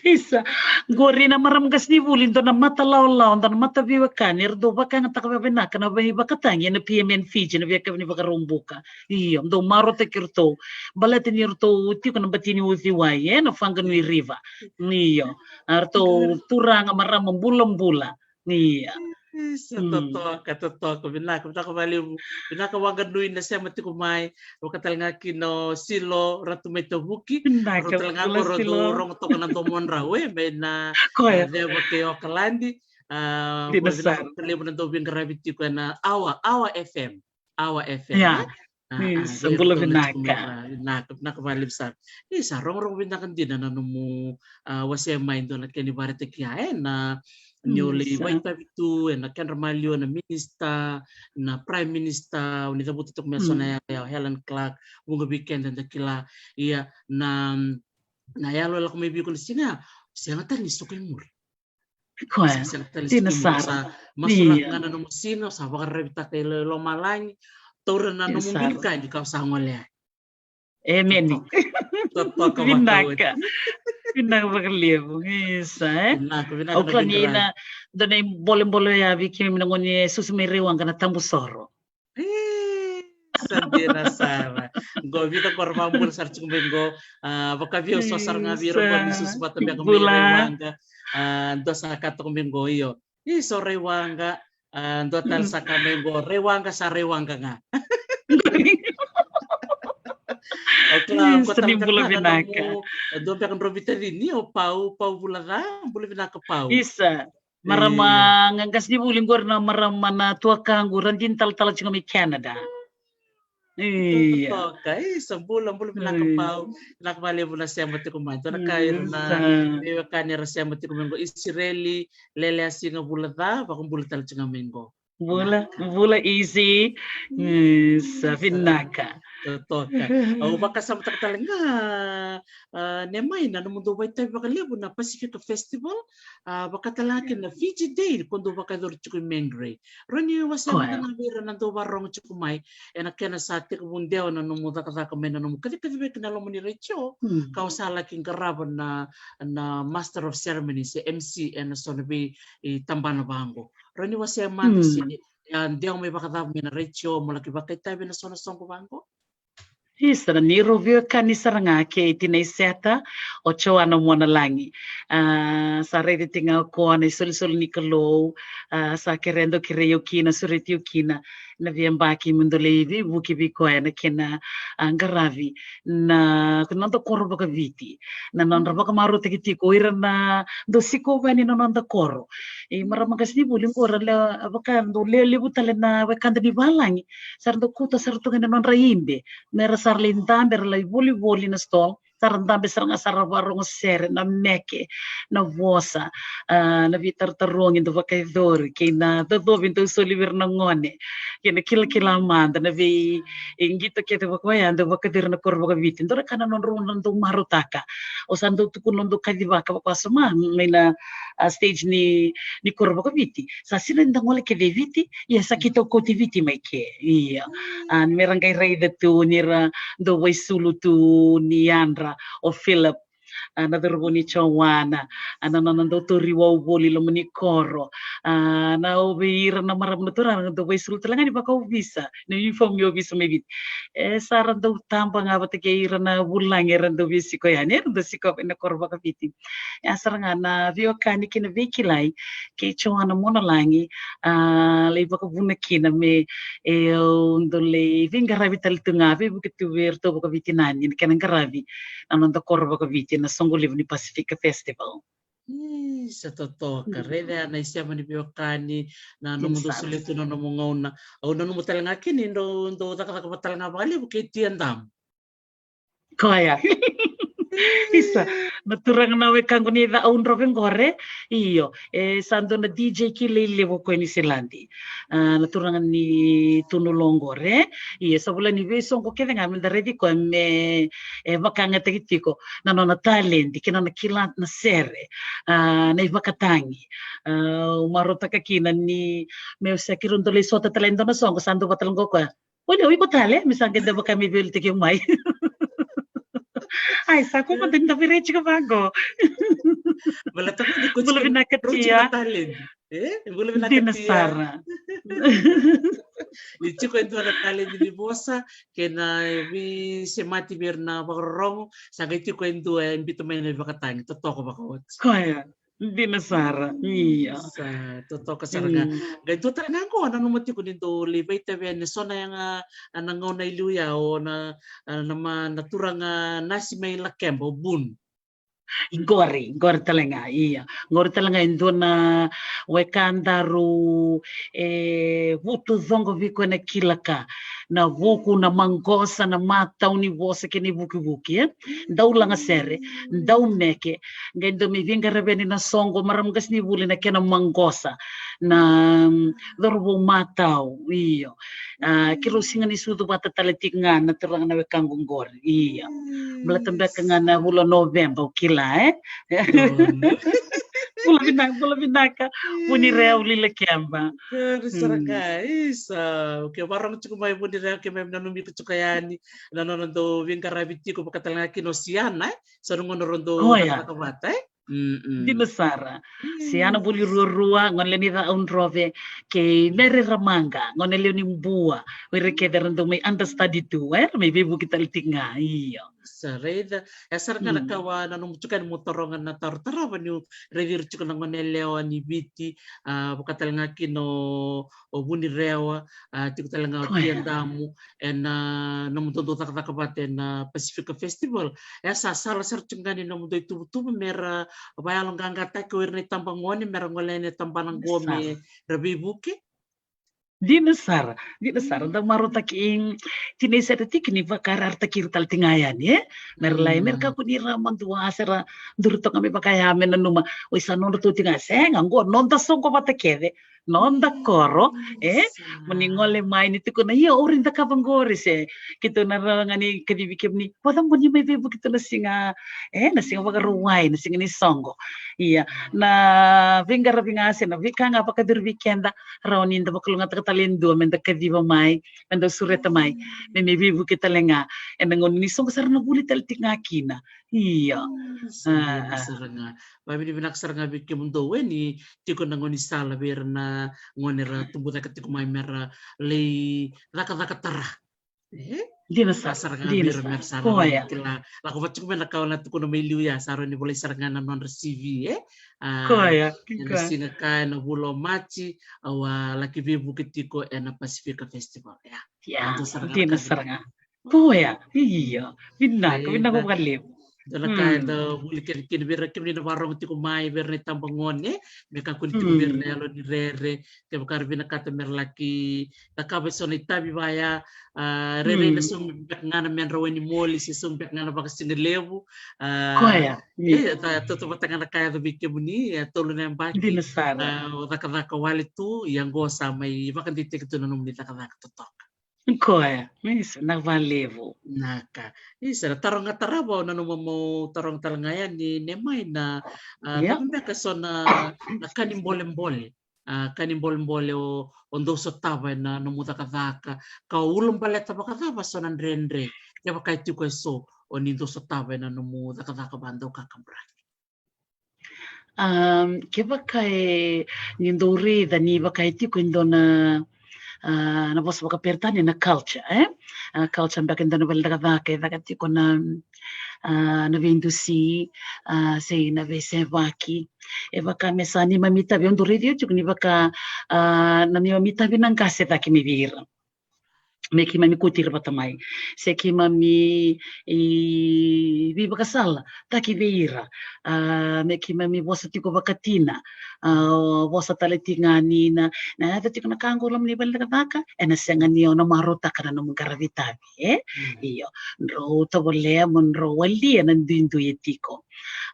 Isa, qori na marama qasenivuli, dua na mata lawalawa, dua na mata veiwekani, era dau vakayagataka vakavinaka na veivakatagi ena P M N Fiji, na veiyakavi ni Vakaraubuka. Io, dau marautaki iratou. Baleta ni ratou tiko na bati ni uciwai, e, na Whanganui River. Io, a ratou turaga marama bulabula. Io. Isa, totoka, totoka, vinaka, vinaka vakalevu. Vinaka Waqanui na sema tiko mai, vaka tale ga kina o Silo, Ratu mai Tavuki. Vinaka, rau tale ga bula ko rau Silo. Rogo toka na domodrau, e, mai na, koya, a, ceva kei Okaladi. A, dina sara. Vinaka vakalevu na dau veiqaravi tiko ena Awa, Awa F M. Awa F M, ia, e? A, a, isa, bula vinaka. Vinaka, vinaka vakalevu sara. Isa, rogorogo vinaka dina na nomu, a, wasea mai dua na kena ivakaraitaki ya, e, na, ni o lai vakaitavi tu ena kedra maliwa na minista, na prime minister, o ni cavuta toka mai eso na yalo ya, o Helen Clark, vuqa vei keda da kila, ia, na, na yalo e lako mai vei iko na siga, sega tale ni suka i muri. Koya, dina sara. Sa masulaka ga na nomu siga, sa vakararavitaka i lomalagi, taura na nomu bilikadi ka sa gole yani. Emeni. Totoka, totoka. Vinaka. Vinaka vakalevu. Isa, e? Vinaka, vinaka. Au kila ni na dua na ibolebole ya vei keimami na gone e susu mai Raiwaqa na Tabusoro. E, sa dina sara. Qo vica qo ra vakabula sara tiko mai qo, a, vakavei au so sara ga vei ira qo ni susu vata beka mai Raiwaqa. A, dua sa ka toka mai qo, io. Isa, o Raiwaqa, a, dua tale sa ka mai qo, Raiwaqa sa Raiwaqa ga. Au kila, isa, ni bula vinaka. Dua beka drau veitacini, o Pau, Pau Vulaca, bula vinaka Pau. Isa, marama, e, qasenivuli qori na marama na tuakaqu, ra dina talatala tiko mai Canada. Ia. Totoka, isa, bula, bula vinaka Pau. Vinaka vakalevu na sema tiko mai. Dua na ka ira na veiwekani era sema tiko mai qo, Isireli Lele Asiga Vulaca, vakabula tale tiko mai qo. Bula, bula Isi. Isa, vinaka. Totoka. Au vakasamataka tale ga, a, ne mai na nomudou vakaitavi vakalevu na Pacific Festival, a, vakatalega kina na Fiji Day, ko dou vakayacori tiko i Mangere. Rawa ni wasea mada ga vei ira na dau vakarorogo tiko mai, ena kena sa tekivu dewa na nomu cakacaka mai na nomu kacikacivaki na loma ni retio, ka o sa laki qarava na, na Master of Ceremony se M C ena so na vei, e, tabana vaqo. Rawa ni wasea mada se, e, a dewa mai vakacava mai na retio mo laki vakaitavi ena so na soqo vaqo? Isa, na neirau veiwekani sara ga kei tinai Seta, o Joana Monalagi. A, sa raici tiko ga o koya na isolisoli ni Kalou, a, sa kerea dau kerei au kina, sureti au kina, na veiyabaki meu dau lai veivuke vei koya ena kena, a, qaravi na, na noda koro vakaviti. Na nodra vakamarautaki tiko o ira na dau sikova yani na noda koro. E, marama qasenivuli qo ra lewe, a, vaka dau lewe levu tale na wekada ni valagi. Sa ra dau kauta sara tu ga na nodra ibe. Me ra sa ra lai dabe, ra lai volivoli na stall. Sa ra dabe sara ga, sa ra vakarorogo sere, na meke, na vosa, a, na veitaratarogi dau vakayacori, kei na cocovi dau soli vei ira na gone, kei na kilakila mada, na vei, e, qito kece vaka oya dau vakayacori ira na koro vakaviti. Dua na ka na nodrau na dau marautaka. O sa dau tukuna na dau kacivaka vakawasoma mai na, a, stage ni, ni koro vakaviti. Sa sega ni da gole kece i Viti, ia sa keitou kauti Viti mai ke. Ia. A, me ra qai raica tu ni ra dau vakaisulu tu ni yadra o Philip, a, na cauravou ni Joana, a, na nona dau tauri wau voli loma ni koro, a, na o vei ira na marama na turaga dau vakaisulu tale ga ni vakaovisa, na uniform ni ovisa mai Viti. E, sa ra dau taba ga vata kei ira na vulagi era dau veisiko yani, era dau sikova ena koro vakaviti. Ia sara ga na veiwekani kei na veikilai kei Joana Monalagi, a, lai vakavuna kina me, e, au dau lai veiqaravi tale tu ga, veivuke tu vei iratou vakaviti na ni kena qaravi na noda koro vakaviti na soqo levu ni Pacific Festival. Isa, totoka. Raica na isema ni veiwekani, na nomudou solia tu na nomu gauna. Au nanuma tale ga kina ni dou, dou cakacaka vata tale ga vakalevu kei Tia Damu. Koya. Isa, na turaga na wekaqu ni Cau Drove qore. Io, e sa dua na D J kilai levu ko Niusiladi. A, na turaga ni Tunu Lo qore. Io, sa vula ni veisoqo kece ga me da raici koya me, e, vakayagataki tiko na nona taledi kei na nona kila na sere, a, na ivakatagi. A, au marautaka kina ni meu sa keirau dau lai sota tale e dua na soqo, sa dau vata tale qo koya. Oi, oi, iko tale, me sa qai dau vaka me veiliutaki au mai. Ai, sa ko mada ni da veirai tiko vaqo. Bula vinaka Tia. E, bula vinaka Tia. Dina sara. Ni tiko e dua na taledi ni vosa, kei na veisemati vei ira na vakarorogo, sa qai tiko e dua e biuta mai na ivakatagi, totoka vakaoti. Koya. Dina sara. Ia. Sa totoka sara ga. Qai dua tale ga qo, nanuma tiko ni dou lai vakaitavi yani so na yaga, a, na gauna i liu ya, o na, a, na ma, na turaga nasi mai Lakeba, o Bun. Qori, qori tale ga, ia. Qori tale ga e dua na weka daru, e, vutu coqo vei koya na kila ka. Na vuku, na maqosa, na matau ni vosa kei na ivukivuki, e. Dau lagasere, dau meke, qai dau mai veiqaravi yani na soqo, marama qasenivuli, na kena maqosa, na, mm, cauravou matau, io. A, keirau sega ni sucu vata tale tiko ga na turaga na wekaqu qori, io. Baleta beka ga na vula Noveba, o kila, e? Bula vinaka, bula vinaka. Vunireau, Lakeba. Qori sara ga, isa. Ke vakarorogo tiko mai Vunireau, ke mai nanumi iko tiko yani. Na nona dau veiqaravi tiko vaka tale ga kina o Siana, e? Sa na gauna rau dau cakacaka vata, e? Dina sara. Siana Vuli Ruarua, gone lewe ni Cau Drove, kei Mere Ramaqa, gone lewe ni Bua, o ira kece era dau mai understudy tu, e? Era mai veivuke tale tiko ga, io. Sa raica. E sara ga na ka au nanuma tiko ni mo taroga na taro tarava niu raici ira tiko na gone yalewa ni Viti, a, vaka tale ga kina o, o Vunirewa, a, tiko tale ga o Tiadamu, ena nomudou dau cakacaka vata ena Pacifica Festival. E sa sala sara tiko ga ni nomudou ituvatuva mera vayaloqaqataki o ira na itabagone mera gole yani e tabana qo mera veivuke. Dina sara, dina sara. Da marautaki, tinai sere tiki ni vakarayarataki ira tale tiko ga yani, e? Mera lai, mera kakua ni ra madua se ra duri toka me vaka ya me nanuma, oi, sa nodratou tiko ga. Sega, qo noda soqo vata kece, noda koro, e? Mo ni gole mai ni tukuna, io, au rawa ni cakava qori, se keitou na rawa ga ni kacivi kemuni, vacava mo ni mai veivuke tu na siga, e, na siga Vakarauwai, na siga ni soqo. Ia, na veiqaravi ga se na veika ga vakayacori vei keda, rawa ni da vakalougatataka tale e dua me da kaciva mai, me da sureta mai, me mai veivuke tale ga ena gauna ni soqo sara na vuli tale tiko ga kina. Io. Sa dina sara ga. Vavinavinaka sara ga vei kemudou e ni tiko na gaunisala vei ira na gone ra tubu cake tiko mai mera lai cakacaka tara. E? Dina sara, dina sara. Koya. Kila, lako vata tiko mai na ka au na tukuna mai liu ya, sa rawa ni volai sara ga na nodra C V, e? A, koya, ena siga ka ena vula o Maji, au a laki veivuke tiko ena Pacifica Festival, ya. Ya, dina sara ga. Koya, io. Vinaka, vinaka vakalevu. Dua na ka eda vuli kece kina vei ira kemuni na vakarorogo tiko mai, vei ira na itabagone, me kakua ni tiko vei ira na yalo ni rere, kevaka ra vinakata mera laki cakava eso na itavi vaya, a, rairai na saumi beka ga na medra wainimoli se saumi beka ga na vakasigalevu. A, koya. E, tautauvata ga na ka e yaco vei kemuni, e tolu na yabaki. Dina sara. A, o cakacaka wale tu, ia qo sa mai vakadeitaki tu na nomuni cakacaka totoka. Koya, me sa na vakalevu. Na ka. Isa, na taroga tarava au nanuma mo taroga tale ga yani, ne mai na, a, cava beka eso na, na ka ni bolebole. A, ka ni bolebole o, o dou sotava ena nomu cakacaka. Ka ulabaleta vakacava eso na dredre. Kevaka e tiko eso o ni dou sotava ena nomu cakacaka vakadau kakaburaki. Am, kevaka e ni dou raica ni vaka e tiko e dua na, a, na vosa vakaperitania na culture, e? A, culture beka e dua na vale cakacaka e caka tiko na, a, na veidusi, a, se na veisevaki. E vaka me sa neimami itavi, au dau raici au tiko ni vaka, a, na neimami itavi na qase cake mai vei ira. Me keimami kauti ira vata mai. Se keimami, e, veivakasala taki vei ira. A, me keimami vosa tiko vakatina. A, vosa tale tiko ga ni na, na yaco tiko na ka qo loma ni vale cakacaka, ena sega ni o na marautaka na nomu qaravi itavi, e? Io, drau tovolea mo drau walia na duidui e tiko.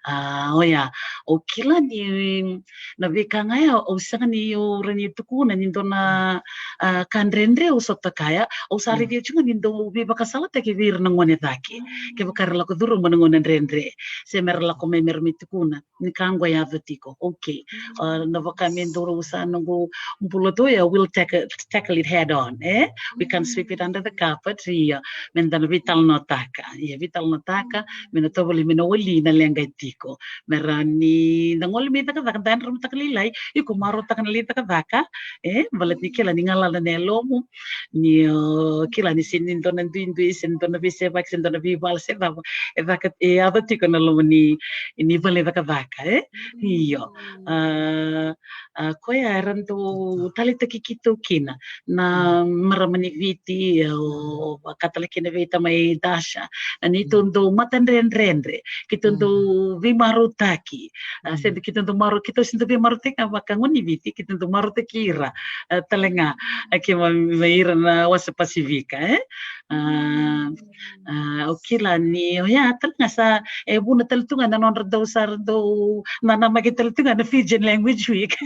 A, oya, au kila ni na veika ga ya, au sega ni, au rawa ni tukuna ni dua na, a, ka dredre au sota kaya, au sa raici au tiko ga ni dau veivakasalataki vei ira na gone cake. Kevaka era lako curuma na gauna dredre, se mera lako mai mera mai tukuna ni ka qo e yaco tiko. Okay. A, na vaka me dau rau sa noqu bula tu ya, we'll tackle, tackle it head on, e? We can't sweep it under the carpet, ia. Me da na veitalanoataka. Ia, veitalanoataka, me na tovolei me na wali na leqa e tiko. Me rawa ni da gole mai cakacaka, da yadra mataka lailai, iko marautaka na lai cakacaka, e, baleta ni kila ni galala na yalomu, ni o kila ni se ni dua na duidui, se ni dua na veisevaki, se ni dua na veivala, se cava, e caka, e yaco tiko na loma ni, ni vale cakacaka, e? Io. A, a, koya era dau taleitaki keitou kina na marama ni Viti, o vaka tale kina vei tamai Dasha, na neitou dau matadredredre, keitou dau veimarautaki. A, se keitou dau marau, keitou se dau veimarautaki ga vaka gone ni Viti, keitou dau marautaki ira, a, tale ga, a, keimami ira na wasa Pasifika, e? A, a, au kila ni, oya, tale ga sa, e vuna tale tu ga na nodra dau sa ra dau nanamaki tale tu ga na Fijian Language Week.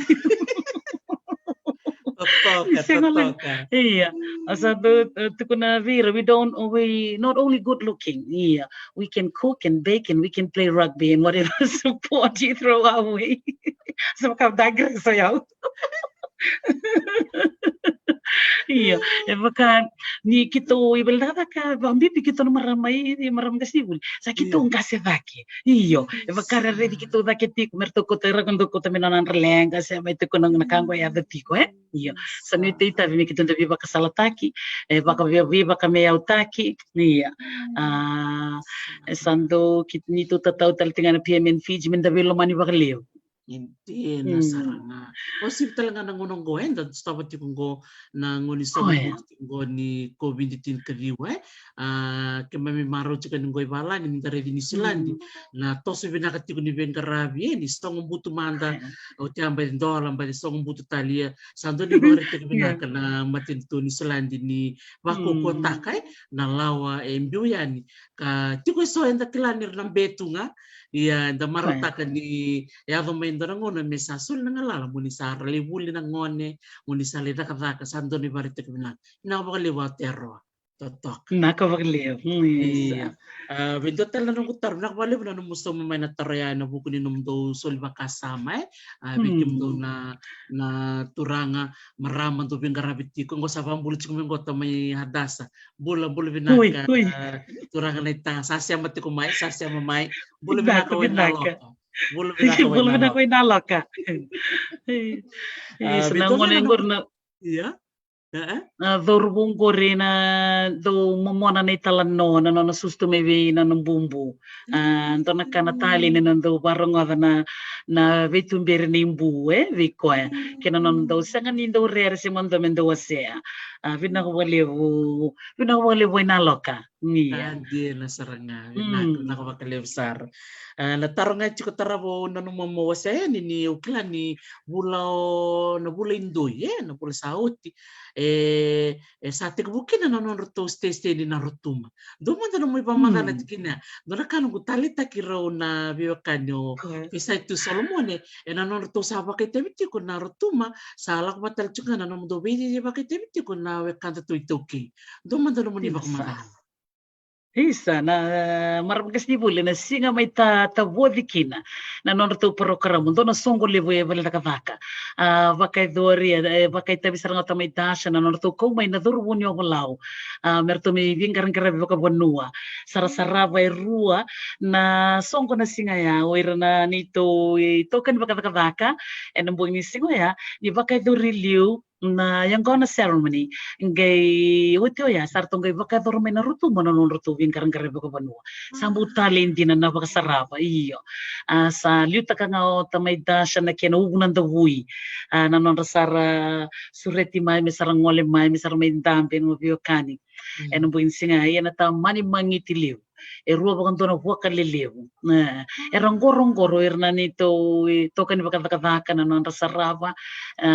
Totoka, totoka. Ia, au sa dau, e, tukuna vei ira, we don't, we not only good looking, ia, we can cook and bake and we can play rugby and whatever support you throw our way. Sa vaka digress o yau. Io, e vaka ni keitou i vale ni cakacaka, vakabibi keitou na marama i, i marama qasenivuli. Sa keitou qase cake. Io, e vaka ra raici keitou cake tiko, me ratou kauta, ra dau kauta mai na nodra leqa, se mai tiko na, na ka qo e yaco tiko, e? Io. Sa nuitaki me keitou dau veivakasalataki, e vaka vei, veivakameautaki. Io. A, e sa dau ki, ni tou tatau tale tiko ga na P M N Fiji, me da veilomani vakalevu. Dina sara ga. O sivi tale ga na gauna oqo, e, da sotava tiko oqo na gauna ni sogo butu tiko oqo ni COVID tinikaciwa, e. A, keimami marau tiko ni oqo i valagi, ni da raici Niusiladi na toso vinaka tiko ni veiqaravi, e, ni sogo butu mada, oti a bai dola, bai sogo butu tale, ia sa dua na ivakaraitaki vinaka na matanitu o Niusiladi ni vakaukauwataka, e, na lawa e biu yani. Ka tiko eso eda kila ni ra na betu ga, ia eda marautaka ni yaco mai e dua na gauna me sa soli na galala, mo ni sa ra lai vuli na gone, mo ni sa lai cakacaka, sa dua na ivakaraitaki vinaka. Vinaka vakalevu Aotearoa. Totoka. Vinaka vakalevu. Io. A, vei dua tale na noqu taro, vinaka vakalevu na nomu sauma mai na taro ya ena vuku ni nomudou soli vakasama, e. A, vei kemudou na, na turaga, marama dou veiqaravi tiko, oqo sa vakabula tiko mai oqo tamai Hadasa. Bula, bula vinaka, a, turaga na ita, sa sema tiko mai, sa sema mai. Bula vinaka, vinaka. Bula vinaka, vinaka. Isa, na gone qori na, ia. Na cauravou qori na dau momona na italanoa, na nona susu tu mai vei na nona bubu. A, dua na ka na taleni na dau vakarogoca na, na veituberi nei bu, e, vei koya. Kei na nona dau sega ni dau rere se mada me dau wasea. A, vinaka vakalevu, vinaka vakalevu Wainaloka. Ia. A, dina sara ga, vinaka, vinaka vakalevu sara. A, na taro ga e tiko tarava au nanuma mo wasea yani, ni au kila ni vula o, na vula i doi, e, na vula sa oti. E, e sa tekivu kina na nodratou sitesiteni na Rotuma. Dou mada nomu ivakamacala tiko kina. Dua na ka noqu taleitaki rau na veiwekani o Fesaitu Solomone, ena nodratou sa vakaitavi tiko na Rotuma, sa lako vata tale tiko ga na nomudou vei, vakaitavi tiko na wekadatou iTaukei. Dou mada nomuni vakamacala. Isa, na, e, marama qasenivuli, na siga mai ta, tavoci kina na nodratou parokaramu, dua na soqo levu e vale ni cakacaka. A, vakayacori, e, vakaitavi sara ga o tamai Dasha na nodratou kau mai na cauravou ni Ovalau. A, me ratou mai veiqaraqaravi vakavanua. Sarasarava e rua na soqo na siga ya, o ira na neitou itokani vakacakacaka ena bogi ni siga oya, ni vakayacori liu na yaqona ceremony. Qai oti oya sa ratou qai vakayacora mai na Rotuma na nodratou veiqaraqaravi vakavanua. Sa bau talei dina na vakasarava, io. A, sa liutaka ga o tamai Dasha na kena uvu na davui. A, na nodra sa ra sureti mai, me sa ra gole mai, me sa ra mai dabe na veiwekani. Ena bogi ni siga, ia na tamani magiti levu. E rua vakadua na vuaka lelevu. E, era qoroqoro ira na neitou itokani vakacakacaka na nodra sarava. E,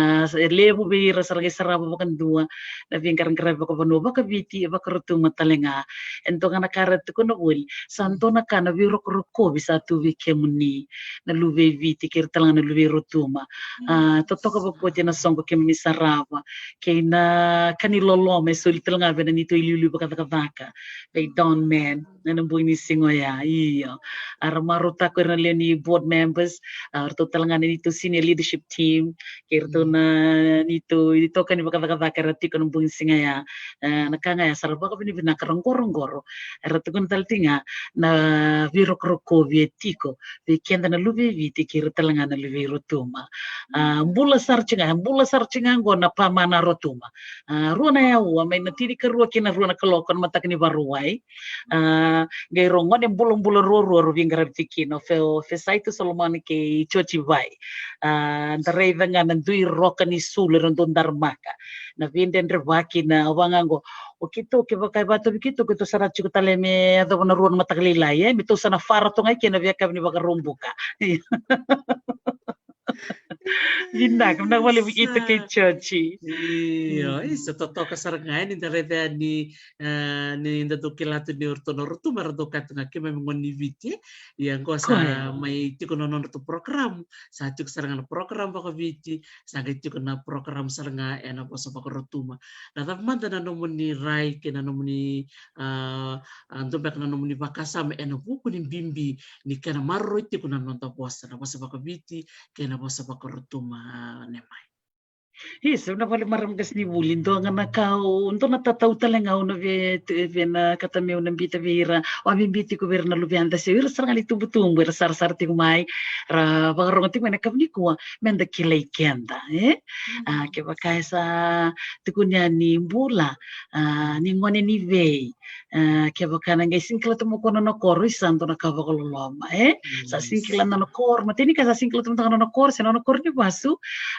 e levu vei ira sa ra qai sarava vakadua na veiqaraqaravi vakavanua, vakaViti, e vakaRotuma tale ga. E dua ga na ka ra tukuna voli, sa dua na ka na veirokorokovi sa tu vei kemuni na luve i Viti kei ira tale ga na luve i Rotuma. A, totoka vakaoti na soqo keimami sarava, kei na ka ni loloma e soli tale ga vei na neitou iliuliu vakacakacaka, vei Don Man, ena bogi ni siga oya, io. A, ra marautaka o ira na lewe ni board members, a, o ratou tale ga na neitou senior leadership team, kei iratou na neitou itokani vakacakacaka era tiko ena bogi ni siga ya. E, na ka ga ya sa ra vakavinavinaka, ra qoroqoro. Era tukuna tale tiko ga na veirokorokovi e tiko vei keda na luve i Viti kei ira tale ga na luve i Rotuma. A, bula sara tiko ga, bula sara tiko ga oqo na pama na Rotuma. A, rua na yaua, mai na tinikarua ki na rua na kaloko na mataka ni Vakarauwai. A, qai rau gone bulabula ruarua rau veiqaravi tiko kina, o Fe, o Fesaitu Solomone kei Joji Vai. A, da raica ga na dui roka ni sulu era dau daramaka. Na veidredrevaki na, au vaka ga oqo, o keitou kevaka e vakatauvi keitou, keitou sa na tiko tale me yacova na rua na mataka lailai, e, me tou sa na fara toka ga i ke na veiyakavi ni Vakaraubuka. Vinaka, vinaka vakalevu Ito kei Joji. Io, isa, totoka sara ga, e, ni da raica ni, e, ni da dau kila tu ni o ratou na Rotuma era dau kaya tu ga keimami gone ni Viti. Ia oqo sa mai tiko na nodratou program, sa tiko sara ga na program vakaViti, sa qai tiko na program sara ga ena vosa vakaRotuma. Na cava mada na nomuni rai kei na nomuni, a, a, dua beka na nomuni vakasama ena vuku ni bibi ni kena maroroi tiko na noda vosa, na vosa vakaViti kei na vosa vakaRotuma, ne mai? Isa, na vale marama qasenivuli, dua ga na ka au, dua na tatau tale ga au na via, via na kata meu na biuta vei ira, au a biuta tiko vei ira na luveda se o ira sara ga na itubutubu era sarasara tiko mai, ra vakarogo tiko mai na yakavi nikua, meda kilai keda, e? A, kevaka e sa tukuni yani bula, a, ni gone ni vei, a, kevaka na qai sega ni kila tu mai o koya na nona koro, isa, dua na ka vakaloloma, e? Sa sega ni kila na nona koro, matai ni ka sa sega ni kila tu mai o koya na nona koro, se na nona koro ni vasu,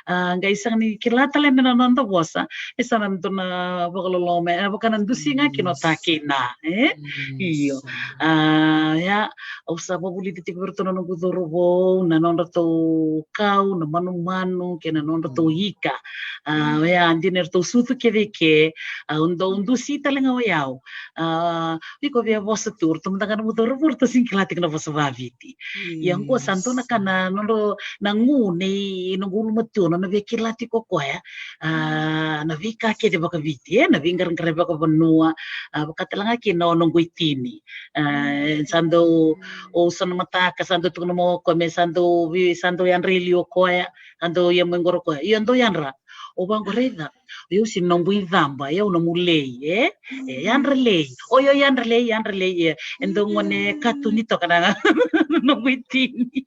a, qai sega ni kila tale na noda vosa, e sa na dua na vakaloloma, e vaka na dusi ga kina o ta kina, e? Io. A, ia, au sa vakavulica tiko vei iratou na noqu cauravou na nodratou kau, na manumanu kei na nodratou ika. A, oya, dina eratou sucu kece i ke, a, au dau dusi tale ga o yau. A, iko via vosa tu, ratou mada ga na noqu cauravou, ratou sega ni kila tiko na vosa vakaViti. Ia qo sa dua na ka na nodra, na gu nei noqu ulumatua, nona via kila tiko o koya, a, na veika kece vakaViti, e, na veiqaraqaravi vakavanua, a, vaka tale ga kina o noqu itini. A, sa dau, o sa na mataka, sa dau tukuna mai o koya me sa dau, sa dau yadra i liu o koya, sa dau ia mai qori o koya. Ia dau yadra, o vaqo raica, o yau si nomu icaba, e, o nomu lei, e? E, yadra lei. O yau yadra lei, yadra lei, e. E dau gone katuni toka na noqu itini.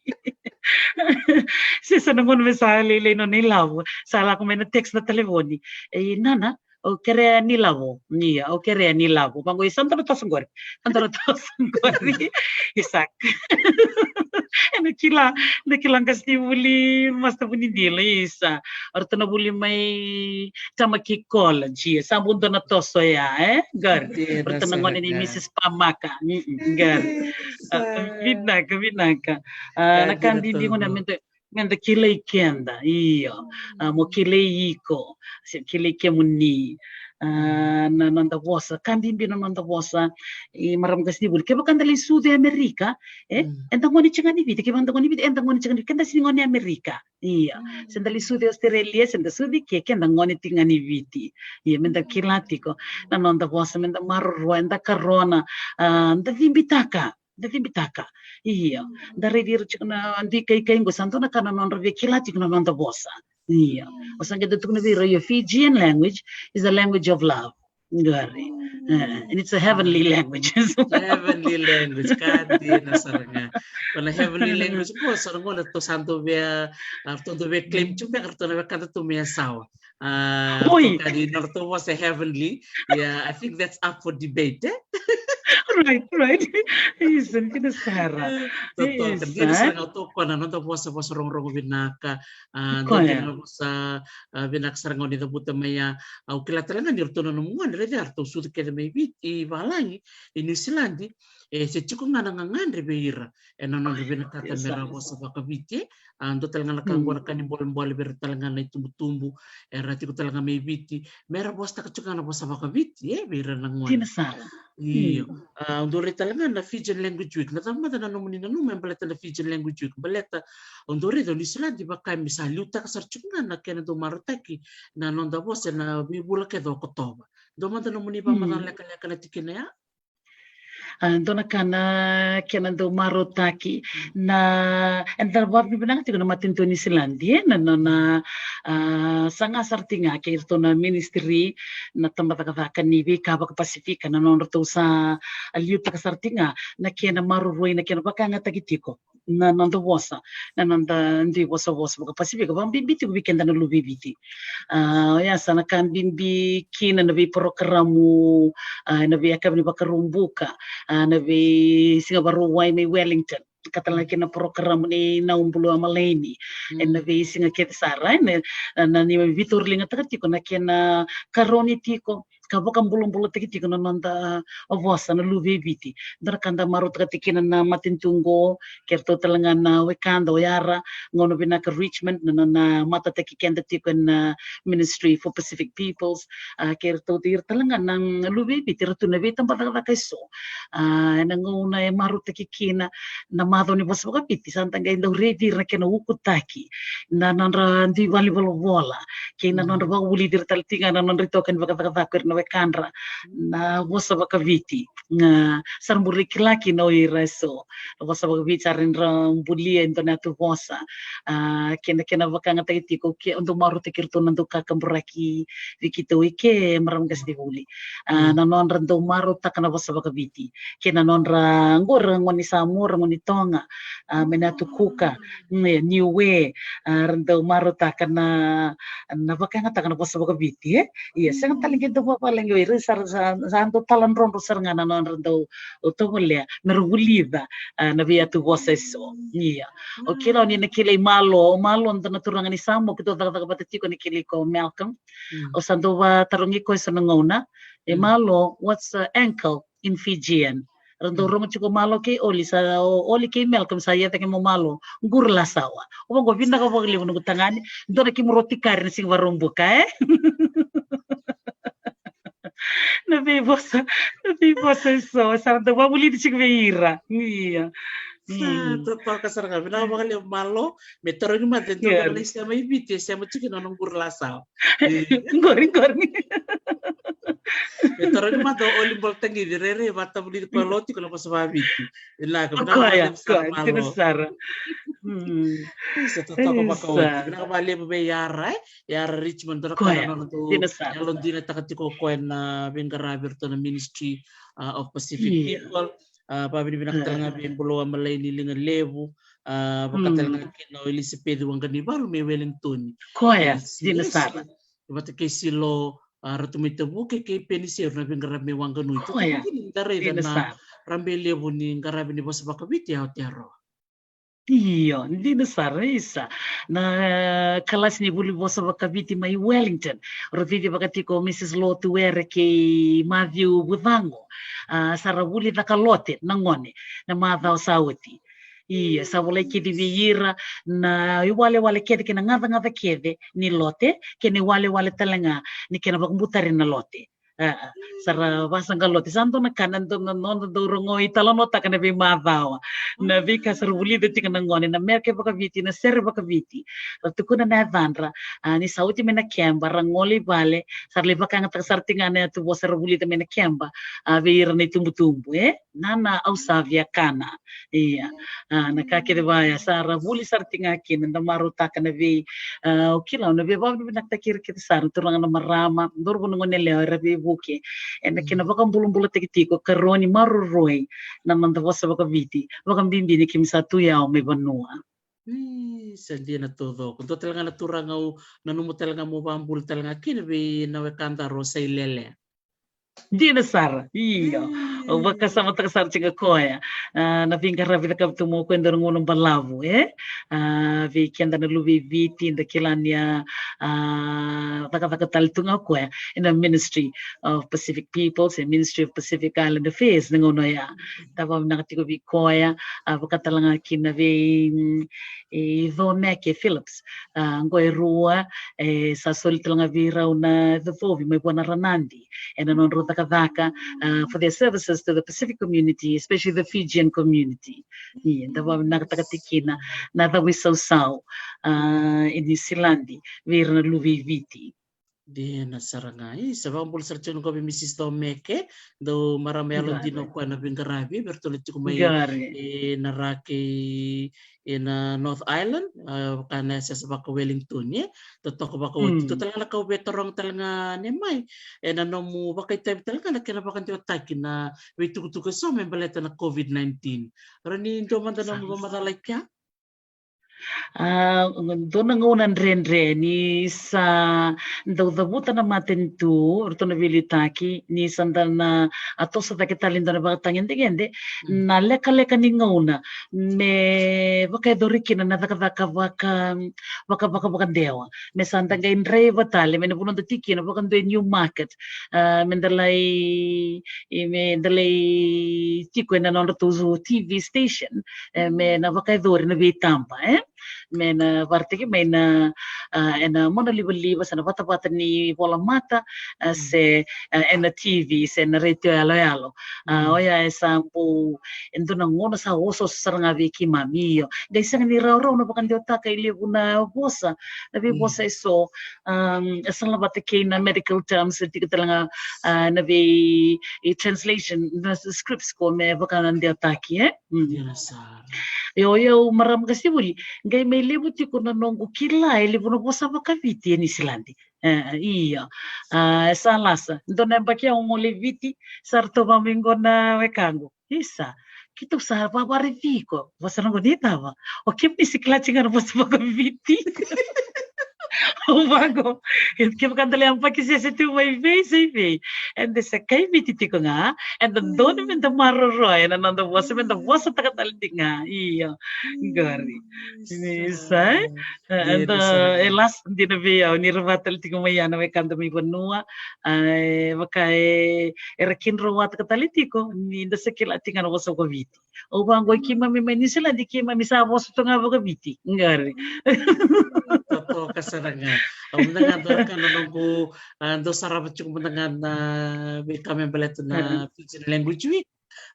Se sa na gone me sa lailai nona ilavo, sa lako mai na text na talevoni. E, nana, au kerea ni lavo. Ia, au kerea ni lavo. Vaqo, e sa dua na toso qori. Sa dua na toso qori. Isaac. Ena kila, na kila qasenivuli, master Vunidila, isa. O ratou na vuli mai Tamaki College, ia. Sa bau dua na toso ya, e? Qori. O ratou na gone nei Mrs Pamaka. Qori. Vinaka, vinaka. A, na ka bibi gona meda, meda kilai keda, io. A, mo kilai iko, se kilai kemuni. A, na noda vosa, ka bibi na noda vosa, e, marama qasenivuli. Kevaka da lai sucu e Amerika, e, eda gone tiko ga ni Viti, kevaka da gone ni Viti, eda gone tiko ga ni Viti, keda sega ni gone Amerika. Ia, se da lai sucu e Australia, se da sucu i ke, keda gone tiko ga ni Viti. Ia, meda kila tiko na noda vosa, meda maroroya, da karona, a, da cibitaka, da cibitaka. Ia, da raici ira tiko na dui kaikai qo, sa dua na ka na nodra via kila tiko na noda vosa. Ia, o sa qai dau tukuna vei ira, ia, Fijian language is a language of love. Qori. E, and it's a heavenly language. Heavenly language, ka dina sara ga. Ko na heavenly language ko sara ga, ratou sa dau via, a, ratou dau via claim tu beka, ratou na via kaya tu me yasawa. A, oi, ka dina ratou vosa heavenly. Yeah, I think that's up for debate, e? Right, right. Isa, dina sara. Totoka, dina sara ga, totoka na noda vosa, vosa rogorogo vinaka. A, dua na vosa, a, vinaka sara ga o ni cavuta mai ya. Au kila tale ga ni ratou na nomu gone, raica, ratou sucu kece mai Viti, i valagi, i Niusiladi. E se tiko ga na gagadre vei ira ena nodra vinakata mera vosa vakaViti, e. A, dua tale ga na ka qo na ka ni bolebole vei ira tale ga na itubutubu era tiko tale ga mai Viti, mera vosataka tiko ga na vosa vakaViti, e, vei ira na gone. Dina sara. Io. A, au dau raica tale ga na Fijian Language Week. Na cava mada na nomuni nanuma e baleta na Fijian Language Week? Baleta au dau raica o Niusiladi vaka me sa liutaka sara tiko ga na kena dau marautaki na noda vosa ena veivula kece o Okotova. Dua mada nomuni vakamacala lekaleka na tikina ya? A, dua na ka na kena dau marautaki na, eda vakavinavinaka tiko na matanitu o Niusiladi, e, na nona, a, saga sara tiko ga kei iratou na ministry, na tabacakacaka ni veika vakaPasifika, na nodratou sa liutaka sara tiko ga na kena maroroi, na kena vakayagataki tiko na noda vosa, na noda dui vosavosa vakaPasifika, vakabibi tiko vei keda na luve i Viti. A, oya sa na ka bibi kina na veiporokaramu, a, na veiyakavi ni Vakaraubuka, a, na veisiga Vakarauwai mai Wellington, ka tale ga kina na porokaramu nei Nau Bulu Amaleni, ena veisiga kece sara, e, na, na, na ni veitauriligataka tiko na kena karoni tiko ka vakabulabulataki tiko na noda, a, vosa na luve i Viti. Dua na ka da marautaka tiko kina na matanitu qo, kei ratou tale ga na wekada o Yara, Gauna Vinaka Richmond, na, na, na matataki keda tiko ena Ministry for Pacific Peoples, a, kei ratou tale ga na, mm, luve i Viti, ratou na veitabacakacaka eso. A, ena gauna e marautaki kina na macawa ni vosa vakaViti, sa da qai dau raici ira na kena ukutaki na nodra dui valenivolavola, kei na nodra vakavulici ira tale tiko ga na nodra itokani vakacakacaka, ira na wekadra na vosa vakaviti. Na sa ra buli kila kina o ira eso na vosa vakaviti, sa ra dra bulia e dua na yatu vosa. A, kena, kena vakayagataki tiko ke o dau marautaki iratou na dau kakaburaki vei keitou i ke, marama qasenivuli. A, na nodra dau marautaka na vosa vakaviti kei na nodra qori, ra gone ni Samoa, ra gone ni Toga, a, mai na yatu Kuka, Niue, a, ra dau marautaka na, na vakayagataka na vosa vakaviti, e? Ia, sega tale qai dau vavalagi o ira, sa, sa, sa dau tala drodro sara ga na nodra dau tovolea me ra vulica, a, na veiyatu vosa eso. Ia. O kila ni na kilai Malo, o Malo, dua na turaga ni Samoa keitou cakacaka vata tiko, na kilai ko Malcolm. Au sa dau vatarogi koya eso na gauna, e Malo, what's a ankle in Fijian? Ra dau rogo tiko Malo kei Oli, sa o Oli kei Malcolm sa ia cake mai Malo, quru lasawa. O vaqo, vinaka vakalevu noqu tagane, dua na kemu roti kari na siga Vakaraubuka, e? Na veivosa, na veivosa eso sa ra dau vavulici tiko vei ira. Ia. Sa totoka sara ga, vinaka vakalevu Malo. Me tarogi mada e dua na lai sema i Viti e sema tiko na nona quru lasawa. Qori, qori. Me tarogi mada o Oli Bolatagici, rairai vatavulici koya lo tiko na vosa vakaviti. Vinaka, vinaka vakalevu sara Malo. Dina sara. Isa, totoka vakaoti. Vinaka vakalevu vei Yara, e? Yara Richmond, dua na ka na nona dau yalodinataka tiko o koya na veiqaravi eratou na Ministry, a, of Pacific People. A, vakavinavinaka tale ga vei Bulou Amalai ni Liga Levu, a, vaka tale ga kina o Elisapeci Waqanivalu mai Wellington. Koya, dina sara. Vata kei Silo, a, Ratu mai Tavuke kei Peniseru na veiqaravi mai Waqanui. Koya, dina sara. Rabe levu ni qaravi ni vosa vakaviti a Aotearoa. Io, dina sara, isa. Na kalasi ni vuli vosa vakaviti mai Wellington, rau cici vaka tiko o Mrs Lotuere kei Matthew Vucago. A, sa ra vuli caka lote na gone na macawa sa oti. Ia, sa volai kece vei ira na iwalewale kece kei na gacagaca kece ni lote, kei na iwalewale tale ga ni kena vakabutari na lote. A, a, sa ra vaqaqacotaka lote. Sa dua na ka na dau, na noda dau rogo italanoataka na veimacawa. Na veika sa ra vulica tiko na gone, na meke vakaviti, na sere vakaviti. Ra tukuna na yacadra, a, ni sa oti mai na keba, ra gole i vale, sa ra lai vakayagataka sara tiko ga na yatu vosa ra vulica mai na keba, a, vei ira na itubutubu, e? Nana, au sa via kana. Ia, a, na ka kece vaya sa ra vuli sara tiko ga kina, da marautaka na vei, a, o kila, na veivakavinavinakataki ira kece sara na turaga na marama, cauravou na goneyalewa era veivuke ena kena vakabulabulataki tiko, karua ni maroroi na noda vosa vakaviti, vakabibi ni keimami sa tu yawa mai vanua. Isa, dina taucoko. Dua tale ga na turaga au nanuma tale ga meu vakabula tale ga kina vei na wekadaru o Sailele. Dina sara, io. Au vakasamataka sara tiko ga koya. A, na veiqaravi cakava tu mai o koya e dua na gauna balavu, e? A, vei keda na luve i Viti, da kila ni a, a, cakacaka tale tu ga o koya ena Ministry of Pacific Peoples, e Ministry of Pacific Island Affairs na gauna oya. Da vakavinavinaka tiko vei koya, a, vaka tale ga kina vei, mm, e, Comeke Phillips. A, qo e rua, e, sa soli tale ga vei rau na icocovi mai vua na Ranadi ena nodrau cakacaka, a, for their services to the Pacific community, especially the Fijian community. Ia, da vakavinavinakataka tiko kina na cavuisausau, a, e Niusiladi vei ira na luve i Viti. Dina sara ga. Isa, vakabula sara tiko ga vei Mrs Comeke, dau marama yalodina o koya na veiqaravi vei iratou na tiko mai e na ra kei e na North Island, a, vaka na yasayasa vaka Wellington, e? Totoka vakaoti. Dua tale ga na ka au via taroga tale ga ne mai, ena nomu vakaitavi tale ga na kena vakadewataki na veitukutuku eso me baleta na COVID nineteen. Rawa ni dua mada na nomu vakamacala i kea? A, dua na gauna dredre ni sa dau cavuta na matanitu, ratou na veiliutaki, ni sa da na, a, toso cake tale e dua na vakatagedegede, na lekaleka ni gauna me vakayacori kina na cakacaka vaka, vaka, vaka, vakadewa. Me sa da qai draiva tale mai na vanua da tiko kina, vakadua e Newmarket, a, me da lai, e, me da lai tiko ena nodratou TV station, e, me na vakayacori na veitaba, e? me na vakaraitaki mai na, ah, ena monalivaliva se na vatavata ni volamata, ah, se, ah, ena T V se na retio yaloyalo. Ah, oya e sa bau e dua na gauna sa osooso sara ga vei keimami, io. Qai sega ni rawarawa na vakadewataka e levu na vosa, na veivosa eso, um, e salavata kei na medical terms, e tiko tale ga, ah, na vei, e translation, na scripts ko me vakadewataki, e? Mm. Io, io, marama qasenivuli, qai mai levu tiko na noqu kila e levu na vosa vakaviti e Niusiladi. E, io. Ah, e sa lasa. Dua na yabaki au gole i Viti, sa ratou vaka mai qo na wekaqu. Isa, keitou sa vavaraici iko. Vosa na qo ni cava? O kemuni se kila tiko ga na vosa vakaviti. Au vaqo. Kevaka da lai yabaki sese tu mai vei se vei, eda se kai Viti tiko ga. Eda donu meda maroroya na noda vosa, meda vosataka tale tiko ga. Io. Qori. Isa, e? E, eda, e lasa dina vei au ni ra vaka tale tiko mai ya na wekada mai vanua. Ah, e vaka e, era kidroataka tale tiko ni da se kila tiko ga na vosa vakaviti. Au vaqo, keimami mai Niusiladi, keimami sa vosa tu ga vakaviti. Qori. Totoka sara ga. Au mada ga dua na ka na noqu, ah, dau sarava tiko mada ga na veika me baleta na Fijian Language Week.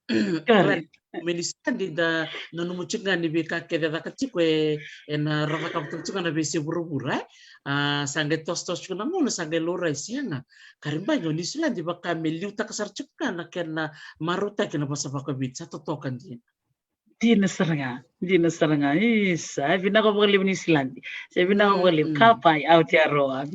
Qori. Mai Niusiladi da nanuma tiko ga ni veika kece e caka tiko e, ena ra cakava tiko ga na veiyasai vuravura, e? Ah, sa qai tosotoso tiko na gauna, sa qai laurai, sega. Ka rairai o Niusiladi vaka me liutaka sara tiko ga na kena marautaki na vosa vakaviti, sa totoka dina. Dina sara ga, dina sara ga. Isa, e vinaka vakalevu Niusiladi. Se vinaka vakalevu. Kapai Aotearoa.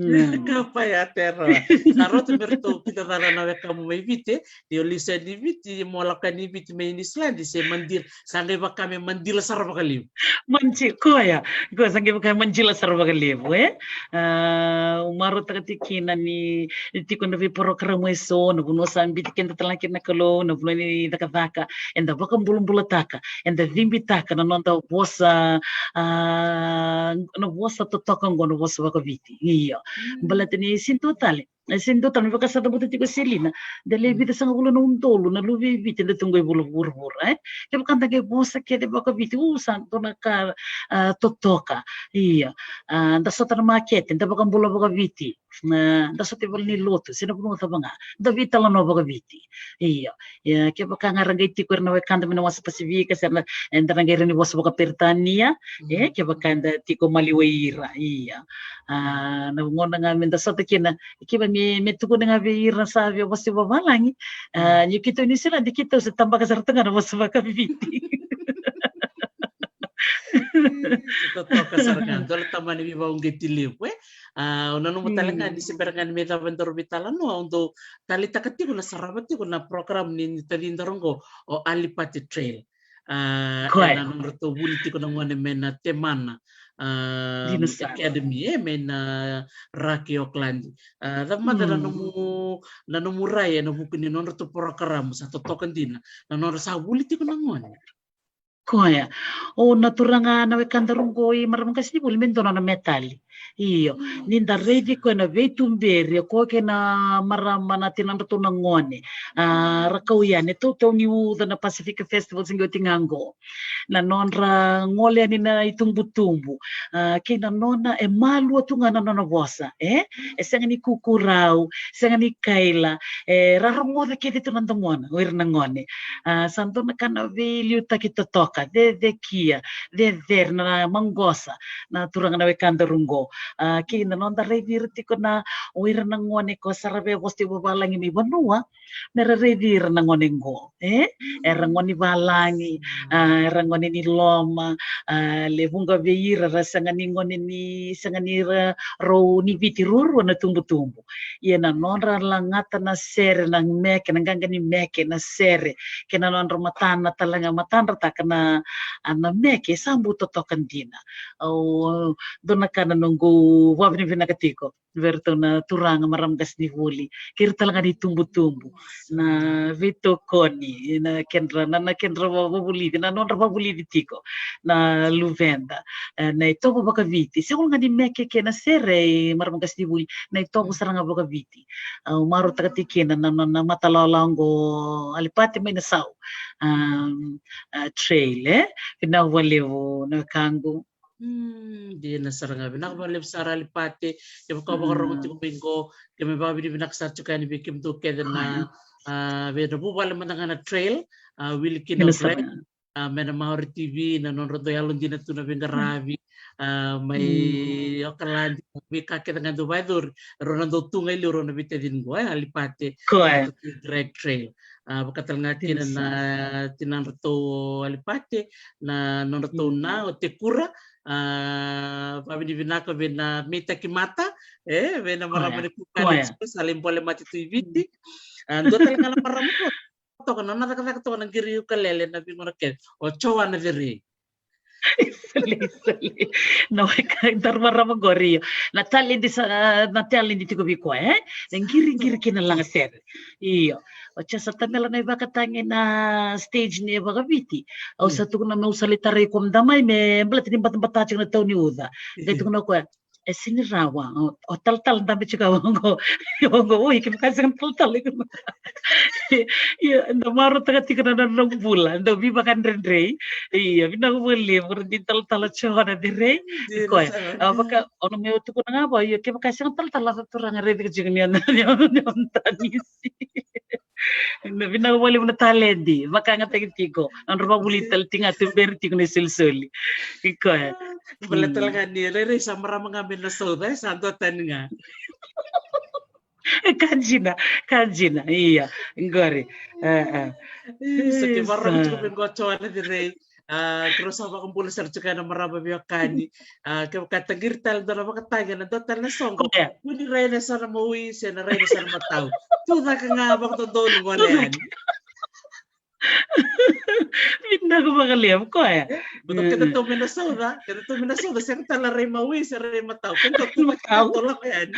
Kapai Aotearoa. Sa rauta me ratou kidacala na wekamu mai Viti, e? Ni o lesu yani i Viti, mo lako yani i Viti mai Niusiladi, se madila, sa qai vaka me madila sara vakalevu. Madila, koya. Koya sa qai vaka me madila sara vakalevu, e? Ah, au marautaka tiko kina ni, ni tiko na veiporokaramu eso, na vanua sa biuti keda tale ga kina na Kalou, na vanua ni cakacaka, eda vakabulabulataka, eda cibitaka na noda vosa, ah, na vosa totoka oqo, na vosa vakaviti. Io. Baleta ni sega ni dua tale, e sega ni dua tale, me vaka sa cavuta tiko o Selina, da lewe vitusagavulu na udolu na luve i Viti eda tu qo e vuravura, e? Kevaka da qai vosa kece vakaviti, u, sa dua na ka, ah, totoka. Io. Ah, da sota na makete, da vakabula vakaviti. Ah, da sota i valenilotu se na vanua cava ga, da veitalanoa vakaviti. Io. Ia, kevaka ga ra qai tiko era na wekada mai na wasa Pasifika, se ra, eda na qai rawa ni vosa vakaperitania, e, kevaka eda tiko maliwai ira. Ia. Ah, na gauna ga meda sota kina, keimami me tukuna ga vei ira sa via vosa vakavalagi. Ah, ni keitou Niusiladi, keitou se tabaka sara tu ga na vosa vakaviti. Totoka sara ga, dua na tamani veivakauqeti levu, e? Ah, au nanuma tale ga ni se bera ga ni me cava e daru veitalanoa, au dau taleitaka tiko na sarava tiko na program ni, ni tacida oqo, o Alipate Trail. Ah, ena nodratou vuli tiko na gone mai na Temana, ah, Academy, e, mai na Raki, Auckland. Ah, cava mada na nomu, na nomu rai ena vuku ni nodratou program, sa totoka dina na nodra sa vuli tiko na gone? Koya. O na turaga na wekadaru qo i marama qasenivuli me dua na nona metali. Io, ni da raici koya na veituberi, o koya kei na marama na tinadratou na gone. Ah, ra kau yani, e tautauni uca na Pacific Festival se qai oti ga qo. Na nodra gole yani na itubutubu. Ah, kei na nona, e malua tu ga na nona vosa, e? E sega ni kukurau, sega ni kaila, e, ra rogoca kece tu na domona o ira na gone. Ah, sa dua na ka na veiliutaki totoka, cecekia, cecere, na maqosa na turaga na wekadaru qo. Ah, kei na noda raici ira tiko na, o ira na gone ko sa ra via vosa tiko vavalagi mai vanua, me ra raici ira na gone qo, e? Era gone ni valagi, ah, era gone ni loma, ah, levu ga vei ira ra sega ni gone ni, sega ni ra rau ni Viti ruarua na tubutubu. Ia na nodra lagata na sere, na meke, na qaqa ni meke, na sere, kei na nodra matana tale ga, matadrataka na, ah, na meke, sa bau totoka dina. Au, dua na ka na noqu vakavinavinaka tiko vei iratou na turaga, marama qasenivuli, kei ira tale ga na itubutubu, na veitokoni, na kedra, na, na kedra va-, vavulici, na nodra vavulici tiko na luveda. E, na itovo vakaviti, sega walega ni meke kei na sere, marama qasenivuli, na itovo sara ga vakaviti. Au marautaka tiko kina na, na, na matalawalawa qo, Alipate mai na Sau, um, ah, Trail, e? Vinaka vakalevu na wekaqu. Mm, dina sara ga, vinaka vakalevu sara Alipate. Kevaka o vakarorogo tiko mai qo, keimami vakavinavinaka sara tiko yani vei kemudou kece na, a, vei na vuvale mada ga na Trail, a, wili kina o Greg, a, mai na Maori T V, na nodra dau yalodina tu na veiqaravi, a, mai Okaladi, veika kece ga dau vakayacori, rau na dau tu ga i liu, rau na veitacini qo, e, Alipate, Greg Trail. A, vaka tale ga kina na tinadratou Alipate, na nodratou na o Tekura, a, vakavinavinaka vei na Meitaki Mata, e, vei na marama ni Kuka ni sa lai bole mate tu i Viti. A, dua tale ga na marama toka, na nona cakacaka toka na qiri ukulele na veigauna kece, o Joana Cerei. Sali, sali. Na weka daru marama qori, io. Na taledi sa, na taledi tiko vei koya, e? Na qiriqiri kei na lagasere. Io. O tia sa tamela na ivakatagi na stage ni vakaviti. Au sa tukuna meu sa lai tarai koya mada mai me baleta ni batabata tiko na tau ni uca. Qai tukuna o koya, e sini rawa, o, o talatala dabe tiko oqo. Oqo, oi, kevaka sega na talatala. Ia, da marautaka tiko na nona bula, da veivakadredrei. Ia, vinaka vakalevu, ra di talatala Joana Cerei. Koya, a, vaka, o na meu tukuna ga vua, ia, kevaka sega na talatala, sa turaga raica tiko ni o na, ni o na, ni o na tanisi. Na vinaka vakalevu na taledi, vakayagataki tiko. Nodra vakavuli tale tiko ga, tuberi tiko na isolisoli. I koya. Baleta tale ga ni rairai sa marama ga mai na sauca, e sa dua tani ga. E ka dina, ka dina, ia, qori. E, e. Isa, ke varau tiko me qo Joana Cerei. A, keirau sa vakabula sara tiko na marama veiwekani. A, kevaka taqiri tale dua na vakatagi ena dua tale na soqo. Ia. Kua ni rai ena yasana mawi se na rai ena yasana matau. Tucake ga vakadodonu gole yani. Vinaka vakalevu koya. Baleta kedatou mai na sauca, kedatou mai na sauca, sega tale na rai mawi se rai matau. Kedatou tucake ga, kedatou lako yani.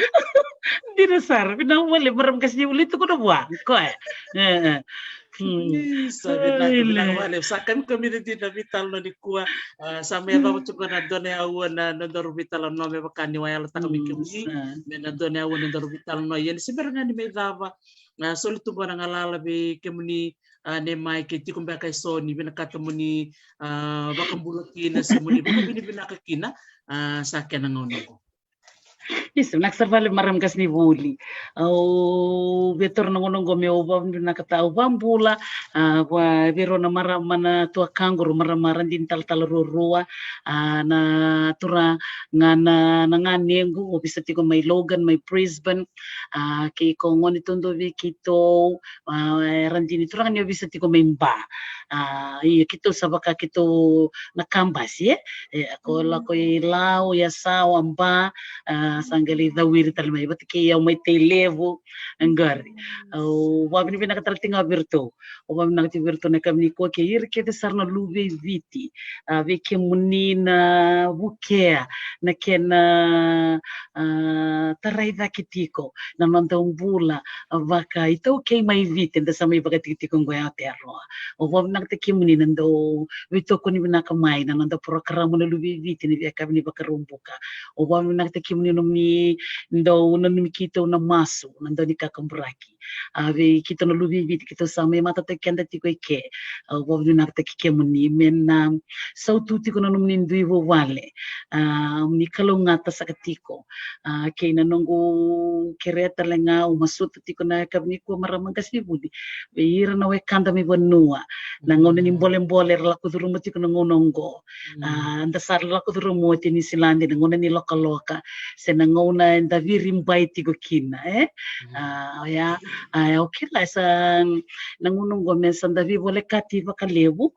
Dina sara, vinaka vakalevu, marama qasenivuli, tukuna vua koya. E, e. Isa, vinaka, vinaka vakalevu. Sa kamikamica dina na veitalanoa nikua. A, sa mai yacova tiko na dua na aua na nodaru veitalanoa, me vaka niu a yalataka vei kemuni, me na dua na aua na nodaru veitalanoa. Ia ni se bera ga ni mai cava, a, soli tu qo na galala vei kemuni, a, ne mai ke tiko beka e so ni vinakata mo ni, a, vakabula kina se mo ni vakavinavinaka kina, a, sa kena gauna qo. Isa, vinaka sara vakalevu marama qasenivuli. Au via taura na gauna qo meu vakavinavinakataka, au vakabula, a, vua, vei rau na marama na tuakaqu, rau marama radini talatala ruarua, a, na turaga na, na ganequ, ovisa tiko mai Logan, mai Brisbane, a, kei ko gone duadua vei keitou, a, e radini turaga ni ovisa tiko mai Ba. A, ia keitou sa vaka keitou na kabasi, e? E, ko lako i Lau, Yasawa, Ba, a, sa qai lai cawiri tale mai vata kei au mai Tailevu, qori. Au vakavinavinaka tale tiko ga vei iratou. Au vakavinavinaka tiko vei iratou na yakavi nikua kei ira kece sara na luve i Viti. A, vei kemuni na vukea na kena, a, tarai cake tiko na noda bula, a, vakaitaukei mai Viti, eda sa mai vakatikitiki qo e Aotearoa. Au vakavinavinakataki kemuni na dau veitokoni vinaka mai na noda porokaramu na luve i Viti ni veiyakavi ni Vakaraubuka. Au vakavinavinakataki kemuni na nomuni dau nanumi keitou na masu, na dau ni kakaburaki. A, vei keitou na luve i Viti, keitou sa mai matataki keda tiko i ke. Au vakavinavinakataki kemuni me na sautu tiko na nomuni dui vuvale. A, ni kalougata saka tiko. A, kei na noqu kerea tale ga, au masuta tiko na yakavi nikua marama qasenivuli vei ira na wekada mai vanua. Na gauna ni bolebole era lako curuma tiko na gauna oqo. A, da sa lako curuma oti e Niusiladi na gauna ni lokaloka se na gauna eda viribai tiko kina, e? A, oya, a, au kila sa na gauna oqo me sa da veivolekati vakalevu.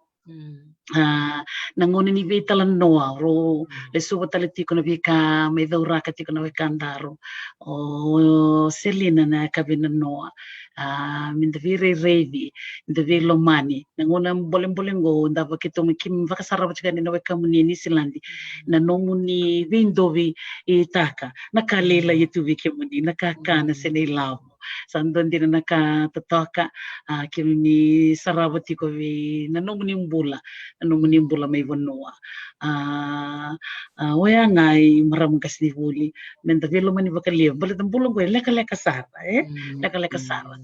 A, na gauna ni veitalanoa, rau lesuva tale tiko na veika mai cauraka tiko na wekadaru. O Selina na yakavi nanoa. A, me da veirairaici, da veilomani. Na gauna bolebole qo, da vaka keitou mai, keimami vakasarava tiko yani na wekamuni e Niusiladi. Na nomuni veidovi, e, taka na ka lailai e tu vei kemuni, na kakana se na ilavo. Sa dua dina na ka totoka, a, keimami sarava tiko vei na nomuni bula, na nomuni bula mai vanua. A, a, oya ga i marama qasenivuli, me da veilomani vakalevu. Baleta bula qo e lekaleka sara, e? Lekaleka sara.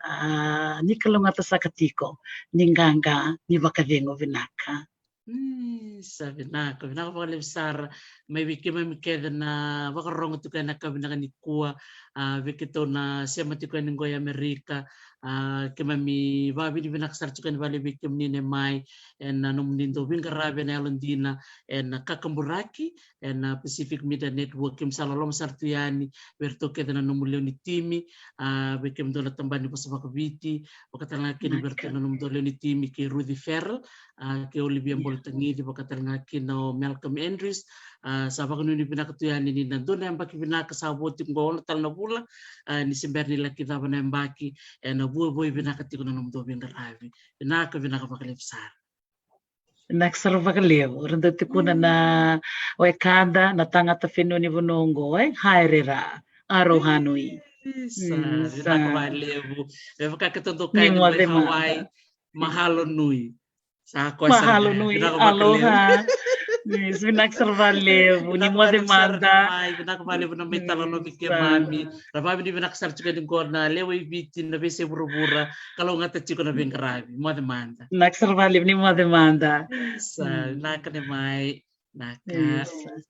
A, ni kalougata saka tiko, ni qaqa, ni vakacegu vinaka. Ni sa vinaka, vinaka vakalevu sara. Mai vei keimami kece na vakarorogo tiko ena ka vinaka nikua, a, vei keitou na sema tiko yani qo i Amerika, a, keimami vakavinavinaka sara tiko yani vakalevu vei kemuni na mai ena nomuni dau veiqaravi ena yalodina ena kakaburaki ena Pacific Media Network. Keimami sa loloma sara tu yani vei iratou kece na nomu lewe ni timi, a, vei kemudou na tabana ni vosa vakaviti, vaka tale ga kina vei iratou na nomudou lewe ni timi kei Ruthi Farrell, a, kei Olivia Bolutagici, vaka tale ga kina o Malcolm Andrews. A, sa vakanuinui vinaka tu yani ni na dua na yabaki vinaka sa vo tiko qo, ono tale na vula, a, ni se bera ni laki cava na yabaki ena vuavuai vinaka tiko na nomudou veiqaravi. Vinaka, vinaka vakalevu sara. Vinaka sara vakalevu. Ra dau tukuna na wekada na tagata fenua ni vanua oqo, e, haere ra, aloha nui. Isa, mm, vinaka vakalevu. Me vaka keitou dau kaya ni mai Hawaii, mahalo nui. Sa koya sara. Mahalo nui, aloha. Yes, vinaka sara vakalevu. Ni moce mada. Vinaka vakalevu na mai talanoa vei keimami. Ra vakavinavinaka sara tiko yani qo na lewe i Viti, na veiyasai vuravura. Kalougata tiko na veiqaravi. Moce mada. Vinaka sara vakalevu, ni moce mada. Sa, vinaka ne mai. Vinaka.